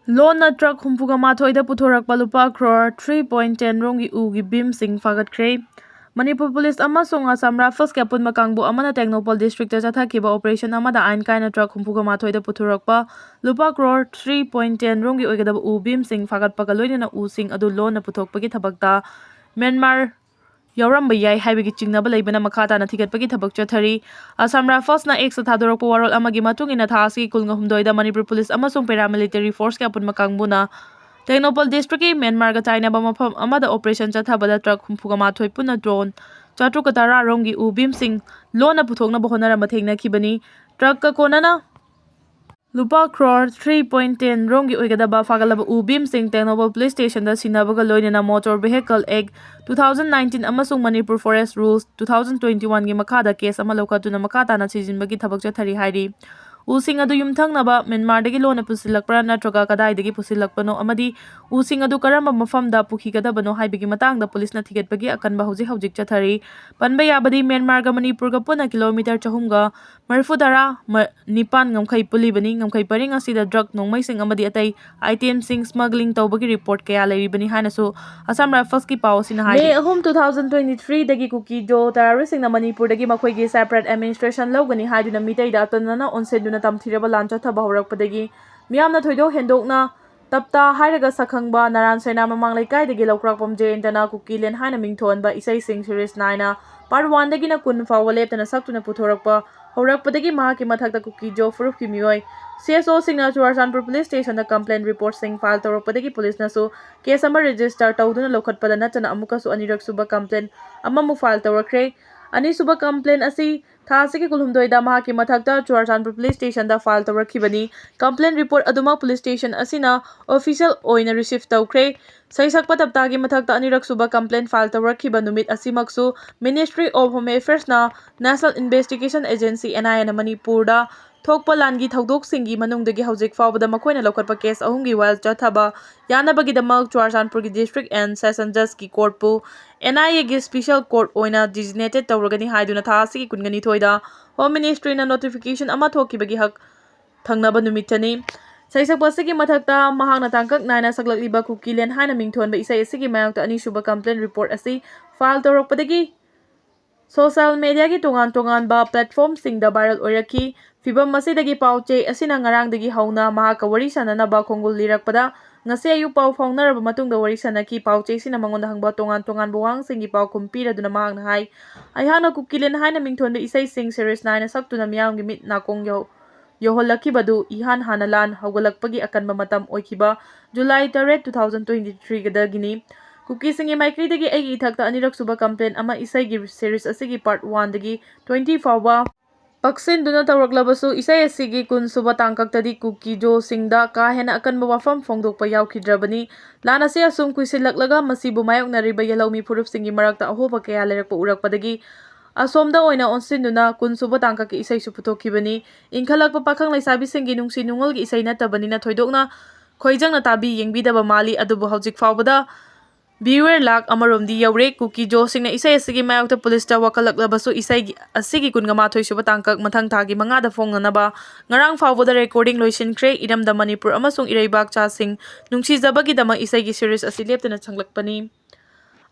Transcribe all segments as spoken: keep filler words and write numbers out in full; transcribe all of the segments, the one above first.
ꯂꯣꯟꯅ ꯇ꯭ꯔꯛ ꯍꯨꯝꯐꯨꯒ ꯃꯥꯊꯣꯏꯗ ꯄꯨꯊꯣꯔꯛꯄ ꯂꯨꯄꯥ ꯀ꯭ꯔꯣꯔ ꯊ꯭ꯔꯤ ꯄꯣꯏꯟ ꯇꯦꯟ ꯔꯣꯝꯒꯤ ꯎꯒꯤ ꯕꯤꯝꯁꯤꯡ ꯐꯥꯒꯠꯈ꯭ꯔꯦ꯫ ꯃꯅꯤꯄꯨꯔ ꯄꯨꯂꯤꯁ ꯑꯃꯁꯨꯡ ꯑꯁꯥꯝ ꯔꯥꯏꯐꯜꯁꯀꯤ ꯑꯄꯨꯟꯕ ꯀꯥꯡꯕꯨ ꯑꯃꯅ ꯇꯦꯡꯅꯧꯄꯜ ꯗꯤꯁꯇ꯭ꯔꯤꯛꯇ ꯆꯠꯊꯈꯤꯕ ꯑꯣꯄꯔꯦꯁꯟ ꯑꯃꯗ ꯑꯥꯏꯟ ꯀꯥꯏꯅ ꯇ꯭ꯔꯛ ꯍꯨꯝꯐꯨꯒ ꯃꯥꯊꯣꯏꯗ ꯄꯨꯊꯣꯔꯛꯄ ꯂꯨꯄꯥ ꯀ꯭ꯔꯣꯔ ꯊ꯭ꯔꯤ ꯄꯣꯏꯟ ꯇꯦꯟ ꯔꯣꯝꯒꯤ ꯑꯣꯏꯒꯗꯕ ꯎ ꯕꯤꯝꯁꯤꯡ ꯐꯥꯒꯠꯄꯒ ꯂꯣꯏꯅꯅ ꯎꯁꯤꯡ ꯑꯗꯨ ꯂꯣꯟꯅ ꯄꯨꯊꯣꯛꯄꯒꯤ ꯊꯕꯛꯇ ꯃ꯭ꯌꯥꯟꯃꯥꯔ ꯌꯥꯎꯔꯝꯕ ꯌꯥꯏ ꯍꯥꯏꯕꯒꯤ ꯆꯤꯡꯅꯕ ꯂꯩꯕꯅ ꯃꯈꯥ ꯇꯥꯅ ꯊꯤꯒꯠꯄꯒꯤ ꯊꯕꯛ ꯆꯠꯊꯔꯤ꯫ ꯑꯁꯥꯝ ꯔꯥꯏꯐꯜꯁꯅ X ꯊꯥꯗꯣꯔꯛꯄ ꯋꯥꯔꯣꯜ ꯑꯃꯒꯤ ꯃꯇꯨꯡ ꯏꯟꯅ, ꯊꯥ ꯑꯁꯤꯒꯤ ꯀꯨꯟꯒ ꯍꯨꯝꯗꯣꯏꯗ ꯃꯅꯤꯄꯨꯔ ꯄꯨꯂꯤꯁ ꯑꯃꯁꯨꯡ ꯄꯦꯔꯥꯃꯤꯂꯤꯇꯔꯤ ꯐꯣꯔꯁꯀꯤ ꯑꯄꯨꯟꯕ ꯀꯥꯡꯕꯨꯅ ꯇꯦꯡꯅꯧꯄꯜ ꯗꯤꯁꯇ꯭ꯔꯤꯛꯀꯤ ꯃ꯭ꯌꯥꯟꯃꯥꯔꯒ ꯆꯥꯏꯅꯕ ꯃꯐꯝ ꯑꯃꯗ ꯑꯣꯄꯔꯦꯁꯟ ꯆꯠꯊꯕꯗ ꯇ꯭ꯔꯛ ꯍꯨꯝꯐꯨꯒ ꯃꯥꯊꯣꯏ ꯄꯨꯟꯅ ꯇꯣꯟ ꯆꯥꯇ꯭ꯔꯨꯛꯀ ꯇꯔꯥ ꯔꯣꯝꯒꯤ ꯎ ꯕꯤꯝꯁꯤꯡ ꯂꯣꯟꯅ ꯄꯨꯊꯣꯛꯅꯕ ꯍꯣꯠꯅꯔꯝꯕ ꯊꯦꯡꯅꯈꯤꯕꯅꯤ꯫ ꯇ꯭ꯔꯛꯀ ꯀꯣꯟꯅꯅ ꯂꯨꯄꯥ ꯀ꯭ꯔꯣꯔ ꯊ꯭ꯔꯤ ꯄꯣꯏꯟ ꯇꯦꯟ ꯔꯣꯝꯒꯤ ꯑꯣꯏꯒꯗꯕ ꯐꯥꯒꯠꯂꯕ ꯎ ꯕꯤꯝꯁꯤꯡ ꯇꯦꯡꯅꯧꯄꯜ ꯄꯨꯂꯤꯁ ꯁ꯭ꯇꯦꯁꯟꯗ ꯁꯤꯟꯅꯕꯒ ꯂꯣꯏꯅꯅ ꯃꯣꯇꯣꯔ ꯚꯦꯍꯤꯀꯜ ꯑꯦꯛ ꯇꯨ ꯊꯥꯎꯖꯟ ꯅꯥꯏꯟꯇꯤꯟ ꯑꯃꯁꯨꯡ Manipur forest rules two thousand twenty ꯋꯥꯟꯒꯤ ꯃꯈꯥꯗ ꯀꯦꯁ ꯑꯃ ꯂꯧꯈꯠꯇꯨꯅ ꯃꯈꯥ ꯇꯥꯅ ꯊꯤꯖꯤꯟꯕꯒꯤ ꯊꯕꯛ ꯆꯠꯊꯔꯤ ꯍꯥꯏꯔꯤ꯫ ꯎꯁꯤꯡ ꯑꯗꯨ ꯌꯨꯝꯊꯪꯅꯕ ꯃ꯭ꯌꯥꯟꯃꯥꯔꯗꯒꯤ ꯂꯣꯟꯅ ꯄꯨꯁꯤꯜꯂꯛꯄ꯭ꯔꯥ ꯅꯠꯇ꯭ꯔꯒ ꯀꯗꯥꯏꯗꯒꯤ ꯄꯨꯁꯤꯜꯂꯛꯄꯅꯣ ꯑꯃꯗꯤ ꯎꯁꯤꯡ ꯑꯗꯨ ꯀꯔꯝꯕ ꯃꯐꯝꯗ ꯄꯨꯈꯤꯒꯗꯕꯅꯣ ꯍꯥꯏꯕꯒꯤ ꯃꯇꯥꯡꯗ ꯄꯨꯂꯤꯁꯅ ꯊꯤꯒꯠꯄꯒꯤ ꯑꯀꯟꯕ ꯍꯧꯖꯤꯛ ꯍꯧꯖꯤꯛ ꯆꯠꯊꯔꯤ꯫ ꯄꯟꯕ ꯌꯥꯕꯗꯤ, ꯃ꯭ꯌꯥꯟꯃꯥꯔꯒ ꯃꯅꯤꯄꯨꯔꯒ ꯄꯨꯟꯅ ꯀꯤꯂꯣꯃꯤꯇꯔ ꯆꯍꯨꯝꯒ ꯃꯔꯤꯐꯨ ꯇꯔꯥ ꯃ-, ꯅꯤꯄꯥꯟ ꯉꯝꯈꯩ ꯄꯨꯜꯂꯤꯕꯅꯤ꯫ ꯉꯝꯈꯩ ꯄꯔꯤꯡ ꯑꯁꯤꯗ ꯗ꯭ꯔꯒ ꯅꯣꯡꯃꯩꯁꯤꯡ ꯑꯃꯗꯤ ꯑꯇꯩ ꯑꯥꯏꯇꯦꯝꯁꯤꯡ ꯁ꯭ꯃꯒ꯭ꯂꯤꯡ ꯇꯧꯕꯒꯤ ꯔꯤꯄꯣꯔꯠ ꯀꯌꯥ ꯂꯩꯔꯤꯕꯅꯤ ꯍꯥꯏꯅꯁꯨ ꯑꯁꯥꯝ ꯔꯥꯏꯐꯜꯁꯀꯤ ꯄꯥꯎ ꯑꯁꯤꯅ ꯍꯥꯏꯔꯤ꯫ ꯃꯦ ꯑꯍꯨꯝ, ꯇꯨ ꯊꯥꯎꯖꯟ ꯇ꯭ꯋꯦꯟꯇꯤ ꯊ꯭ꯔꯤꯗꯒꯤ ꯀꯨꯀꯤꯗꯣ ꯇꯦꯔꯣꯔꯤꯁꯁꯤꯡꯅ ꯃꯅꯤꯄꯨꯔꯗꯒꯤ ꯃꯈꯣꯏꯒꯤ ꯁꯦꯄꯔꯦꯠ ꯑꯦꯗꯃꯤꯅꯤꯁꯇ꯭ꯔꯦꯁꯟ ꯂꯧꯒꯅꯤ ꯍꯥꯏꯗꯨꯅ ꯃꯤꯇꯩꯗ ꯑꯇꯣꯟꯅꯅ ꯑꯣꯟꯁꯤꯟꯗꯨꯅ ꯇꯝꯊꯤꯔꯕ ꯂꯥꯟ ꯆꯠꯊꯕ ꯍꯧꯔꯛꯄꯗꯒꯤ ꯃꯤꯌꯥꯝꯅ ꯊꯣꯏꯗꯣꯛ ꯍꯦꯟꯗꯣꯛꯅ ꯇꯞꯇꯥ ꯍꯥꯏꯔꯒ ꯁꯛꯈꯪꯕ ꯅꯔꯥꯟ ꯁꯦꯅꯥ ꯃꯃꯥꯡ ꯂꯩꯀꯥꯏꯗꯒꯤ ꯂꯧꯀ꯭ꯔꯥꯛꯄꯝ ꯖꯌꯦꯟꯇꯅ ꯀꯨꯀꯤꯂꯦꯟ ꯍꯥꯏꯅ ꯃꯤꯡꯊꯣꯟꯕ ꯏꯁꯩꯁꯤꯡ ꯁꯤꯔꯤꯁ ꯅꯥꯏꯅ ꯄꯥꯔꯠ ꯋꯥꯟꯗꯒꯤꯅ ꯀꯨꯟ ꯐꯥꯎꯕ ꯂꯦꯞꯇꯅ ꯁꯛꯇꯨꯅ ꯄꯨꯊꯣꯔꯛꯄ ꯍꯧꯔꯛꯄꯗꯒꯤ ꯃꯍꯥꯛꯀꯤ ꯃꯊꯛꯇ ꯀꯨꯀꯤꯖꯣ ꯐꯨꯔꯨꯞꯀꯤ ꯃꯤꯑꯣꯏ ꯁꯤ ꯑꯦꯁ ꯑꯣꯁꯤꯡꯅ ꯆꯨꯔꯥꯆꯥꯟꯄꯨꯔ ꯄꯨꯂꯤꯁ ꯁ꯭ꯇꯦꯁꯟꯗ ꯀꯝꯄ꯭ꯂꯦꯟ ꯔꯤꯄꯣꯔꯠꯁꯤꯡ ꯐꯥꯏꯜ ꯇꯧꯔꯛꯄꯗꯒꯤ ꯄꯨꯂꯤꯁꯅꯁꯨ ꯀꯦꯁ ꯑꯃ ꯔꯦꯖꯤꯁꯇꯔ ꯇꯧꯗꯨꯅ ꯂꯧꯈꯠꯄꯗ ꯅꯠꯇꯅ ꯑꯃꯨꯛꯀꯁꯨ ꯑꯅꯤꯔꯛ ꯁꯨꯕ ꯀꯝꯄ꯭ꯂꯦꯟ ꯑꯃꯃꯨꯛ ꯐꯥꯏꯜ ꯇꯧꯔꯛꯈ꯭ꯔꯦ꯫ ꯑꯅꯤꯁꯨꯕ ꯀꯝꯄ꯭ꯂꯦꯟ ꯑꯁꯤ ꯊꯥ ꯑꯁꯤꯒꯤ ꯀꯨꯟꯍꯨꯝꯗꯣꯏꯗ ꯃꯍꯥꯛꯀꯤ ꯃꯊꯛꯇ ꯆꯨꯔꯥꯆꯥꯟꯄꯨꯔ ꯄꯨꯂꯤꯁ ꯁ꯭ꯇꯦꯁꯟꯗ ꯐꯥꯏꯜ ꯇꯧꯔꯛꯈꯤꯕꯅꯤ꯫ ꯀꯝꯄ꯭ꯂꯦꯟ ꯔꯤꯄꯣꯔꯠ ꯑꯗꯨꯃꯛ ꯄꯨꯂꯤꯁ ꯁ꯭ꯇꯦꯁꯟ ꯑꯁꯤꯅ ꯑꯣꯐꯤꯁꯤꯌꯦꯜ ꯑꯣꯏꯅ ꯔꯤꯁꯤꯞ ꯇꯧꯈ꯭ꯔꯦ꯫ ꯁꯩꯁꯛꯄ ꯇꯞꯇꯥꯒꯤ ꯃꯊꯛꯇ ꯑꯅꯤꯔꯛ ꯁꯨꯕ ꯀꯝꯄ꯭ꯂꯦꯟ ꯐꯥꯏꯜ ꯇꯧꯔꯛꯈꯤꯕ ꯅꯨꯃꯤꯠ ꯑꯁꯤꯃꯛꯁꯨ Ministry of Home Affairsꯅ National Investigation Agency, N I Aꯅ ꯃꯅꯤꯄꯨꯔꯗ ꯊꯣꯛꯄ ꯂꯥꯟꯒꯤ ꯊꯧꯗꯣꯛꯁꯤꯡꯒꯤ ꯃꯅꯨꯡꯗꯒꯤ ꯍꯧꯖꯤꯛ ꯐꯥꯎꯕꯗ ꯃꯈꯣꯏꯅ ꯂꯧꯈꯠꯄ ꯀꯦꯁ ꯑꯍꯨꯝꯒꯤ ꯋꯥꯌꯦꯜ ꯆꯠꯊꯕ ꯌꯥꯅꯕꯒꯤꯗꯃꯛ ꯆꯨꯔꯥꯆꯥꯟꯄꯨꯔꯒꯤ District and Session Judgeꯀꯤ ꯀꯣꯔꯠꯄꯨ N I Aꯒꯤ ꯁ꯭ꯄꯤꯁꯦꯜ ꯀꯣꯔꯠ ꯑꯣꯏꯅ ꯗꯤꯖꯤꯒꯅꯦꯇꯦꯗ ꯇꯧꯔꯒꯅꯤ ꯍꯥꯏꯗꯨꯅ ꯊꯥ ꯑꯁꯤꯒꯤ ꯀꯨꯟꯒ ꯅꯤꯊꯣꯏꯗ ꯍꯣꯝ ꯃꯤꯅꯤꯁꯇ꯭ꯔꯤꯅ ꯅꯣꯇꯤꯐꯤꯀꯦꯁꯟ ꯑꯃ ꯊꯣꯛꯈꯤꯕꯒꯤ ꯍꯛ ꯊꯪꯅꯕ ꯅꯨꯃꯤꯠꯇꯅꯤ꯫ ꯁꯩꯁꯛꯄ ꯑꯁꯤꯒꯤ ꯃꯊꯛꯇ ꯃꯍꯥꯛꯅ ꯇꯥꯡꯀꯛ ꯅꯥꯏꯅ ꯁꯛꯂꯛꯂꯤꯕ ꯀꯨꯀꯤꯂꯦꯟ ꯍꯥꯏꯅ ꯃꯤꯡꯊꯣꯟꯕ ꯏꯁꯩ ꯑꯁꯤꯒꯤ ꯃꯥꯌꯣꯛꯇ ꯑꯅꯤꯁꯨꯕ complaint report ꯑꯁꯤ file ꯇꯧꯔꯛꯄꯗꯒꯤ social mediaꯒꯤ ꯇꯣꯉꯥꯟ ꯇꯣꯉꯥꯟꯕ platformꯁꯤꯡꯗ viral ꯑꯣꯏꯔꯛꯈꯤ꯫ ꯐꯤꯚꯝ ꯑꯁꯤꯗꯒꯤ ꯄꯥꯎ ꯆꯦ ꯑꯁꯤꯅ ꯉꯔꯥꯡꯗꯒꯤ ꯍꯧꯅ ꯃꯍꯥꯛꯀ ꯋꯥꯔꯤ ꯁꯥꯅꯅꯕ ꯈꯣꯡꯒꯨꯜ ꯂꯤꯔꯛꯄꯗ ꯉꯁꯤ ꯑꯌꯨꯛ ꯄꯥꯎ ꯐꯥꯎꯅꯔꯕ ꯃꯇꯨꯡꯗ ꯋꯥꯔꯤ ꯁꯥꯅꯈꯤ꯫ ꯄꯥꯎ ꯆꯦ ꯑꯁꯤꯅ ꯃꯉꯣꯟꯗ ꯍꯪꯕ ꯇꯣꯉꯥꯟ ꯇꯣꯉꯥꯟꯕ ꯋꯥꯍꯪꯁꯤꯡꯒꯤ ꯄꯥꯎꯈꯨꯝ ꯄꯤꯔꯗꯨꯅ ꯃꯍꯥꯛꯅ ꯍꯥꯏ, ꯑꯩꯍꯥꯛꯅ ꯀꯨꯀꯤꯂꯦꯟ ꯍꯥꯏꯅ ꯃꯤꯡꯊꯣꯟꯕ ꯏꯁꯩꯁꯤꯡ series ꯅꯥꯏꯅ ꯁꯛꯇꯨꯅ ꯃꯤꯌꯥꯝꯒꯤ ꯃꯤꯠ ꯅꯥꯀꯣꯡ ꯌꯧ-, ꯌꯧꯍꯜꯂꯛꯈꯤꯕꯗꯨ ꯏꯍꯥꯟ ꯍꯥꯟꯅ ꯂꯥꯟ ꯍꯧꯒꯠꯂꯛꯄꯒꯤ ꯑꯀꯟꯕ ꯃꯇꯝ ꯑꯣꯏꯈꯤꯕ July ꯇꯔꯦꯠ, two thousand twenty threeꯗꯒꯤꯅꯤ꯫ ꯀꯨꯀꯤꯁꯤꯡꯒꯤ ꯃꯥꯏꯀꯩꯗꯒꯤ ꯑꯩꯒꯤ ꯏꯊꯛꯇ ꯑꯅꯤꯔꯛꯁꯨꯕ complaint ꯑꯃ ꯏꯁꯩꯒꯤ series ꯑꯁꯤꯒꯤ part oneꯗꯒꯤ twenty ꯐꯥꯎꯕ ꯄꯛꯁꯤꯟꯗꯨꯅ ꯇꯧꯔꯛꯂꯕꯁꯨ, ꯏꯁꯩ ꯑꯁꯤꯒꯤ ꯀꯨꯟꯁꯨꯕ ꯇꯥꯡꯀꯛꯇꯗꯤ ꯀꯨꯀꯤ ꯖꯣꯁꯤꯡꯗ ꯀꯥ ꯍꯦꯟꯅ ꯑꯀꯟꯕ ꯋꯥꯐꯝ ꯐꯣꯡꯗꯣꯛꯄ ꯌꯥꯎꯈꯤꯗ꯭ꯔꯕꯅꯤ꯫ ꯂꯥꯟ ꯑꯁꯤ ꯑꯁꯨꯝ ꯀꯨꯏꯁꯤꯜꯂꯛꯂꯒ ꯃꯁꯤꯕꯨ ꯃꯥꯌꯣꯛꯅꯔꯤꯕ ꯌꯦꯜꯍꯧꯃꯤ ꯐꯨꯔꯨꯞꯁꯤꯡꯒꯤ ꯃꯔꯛꯇ ꯑꯍꯣꯕ ꯀꯌꯥ ꯂꯩꯔꯛꯄ ꯎꯔꯛꯄꯗꯒꯤ ꯑꯁꯣꯝꯗ ꯑꯣꯏꯅ ꯑꯣꯟꯁꯤꯟꯗꯨꯅ ꯀꯨꯟꯁꯨꯕ ꯇꯥꯡꯀꯛꯀꯤ ꯏꯁꯩꯁꯨ ꯄꯨꯊꯣꯛꯈꯤꯕꯅꯤ꯫ ꯏꯟꯈꯠꯂꯛꯄ ꯄꯥꯈꯪ ꯂꯩꯁꯥꯕꯤꯁꯤꯡꯒꯤ ꯅꯨꯡꯁꯤ ꯅꯨꯡꯉꯣꯜꯒꯤ ꯏꯁꯩ ꯅꯠꯇꯕꯅꯤꯅ ꯊꯣꯏꯗꯣꯛꯅ ꯈꯣꯏꯖꯪꯅ ꯇꯥꯕꯤ ꯌꯦꯡꯕꯤꯗꯕ ꯃꯥꯜꯂꯤ꯫ ꯑꯗꯨꯕꯨ ꯍꯧꯖꯤꯛ ꯐꯥꯎꯕꯗ viewer ꯂꯥꯈ ꯑꯃꯔꯣꯝꯗꯤ ꯌꯧꯔꯦ꯫ ꯀꯨꯀꯤ ꯖꯣꯁꯤꯡꯅ ꯏꯁꯩ ꯑꯁꯤꯒꯤ ꯃꯥꯌꯣꯛꯇ ꯄꯨꯂꯤꯁꯇ ꯋꯥꯀꯠꯂꯛꯂꯕꯁꯨ, ꯏꯁꯩꯒꯤ ꯑꯁꯤꯒꯤ ꯀꯨꯟꯒ ꯃꯥꯊꯣꯏ ꯁꯨꯕ ꯇꯥꯡꯀꯛ ꯃꯊꯪ ꯊꯥꯒꯤ ꯃꯉꯥꯗ ꯐꯣꯡꯅꯅꯕ ꯉꯔꯥꯡ ꯐꯥꯎꯕꯗ recording ꯂꯣꯏꯁꯤꯟꯈ꯭ꯔꯦ꯫ ꯏꯔꯝꯗꯝ ꯃꯅꯤꯄꯨꯔ ꯑꯃꯁꯨꯡ ꯏꯔꯩꯕꯥꯛ ꯆꯥꯁꯤꯡ ꯅꯨꯡꯁꯤꯖꯕꯒꯤꯗꯃꯛ ꯏꯁꯩꯒꯤ series ꯑꯁꯤ ꯂꯦꯞꯇꯅ ꯁꯪꯂꯛꯄꯅꯤ꯫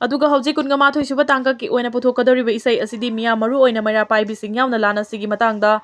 ꯑꯗꯨꯒ ꯍꯧꯖꯤꯛ ꯀꯨꯟꯒ ꯃꯥꯊꯣꯏ ꯁꯨꯕ ꯇꯥꯡꯀꯛꯀꯤ ꯑꯣꯏꯅ ꯄꯨꯊꯣꯛꯀꯗꯧꯔꯤꯕ ꯏꯁꯩ ꯑꯁꯤꯗꯤ ꯃꯤꯌꯥꯝ, ꯃꯔꯨ ꯑꯣꯏꯅ ꯃꯩꯔꯥ ꯄꯥꯏꯕꯤꯁꯤꯡ ꯌꯥꯎꯅ ꯂꯥꯟ ꯑꯁꯤꯒꯤ ꯃꯇꯥꯡꯗ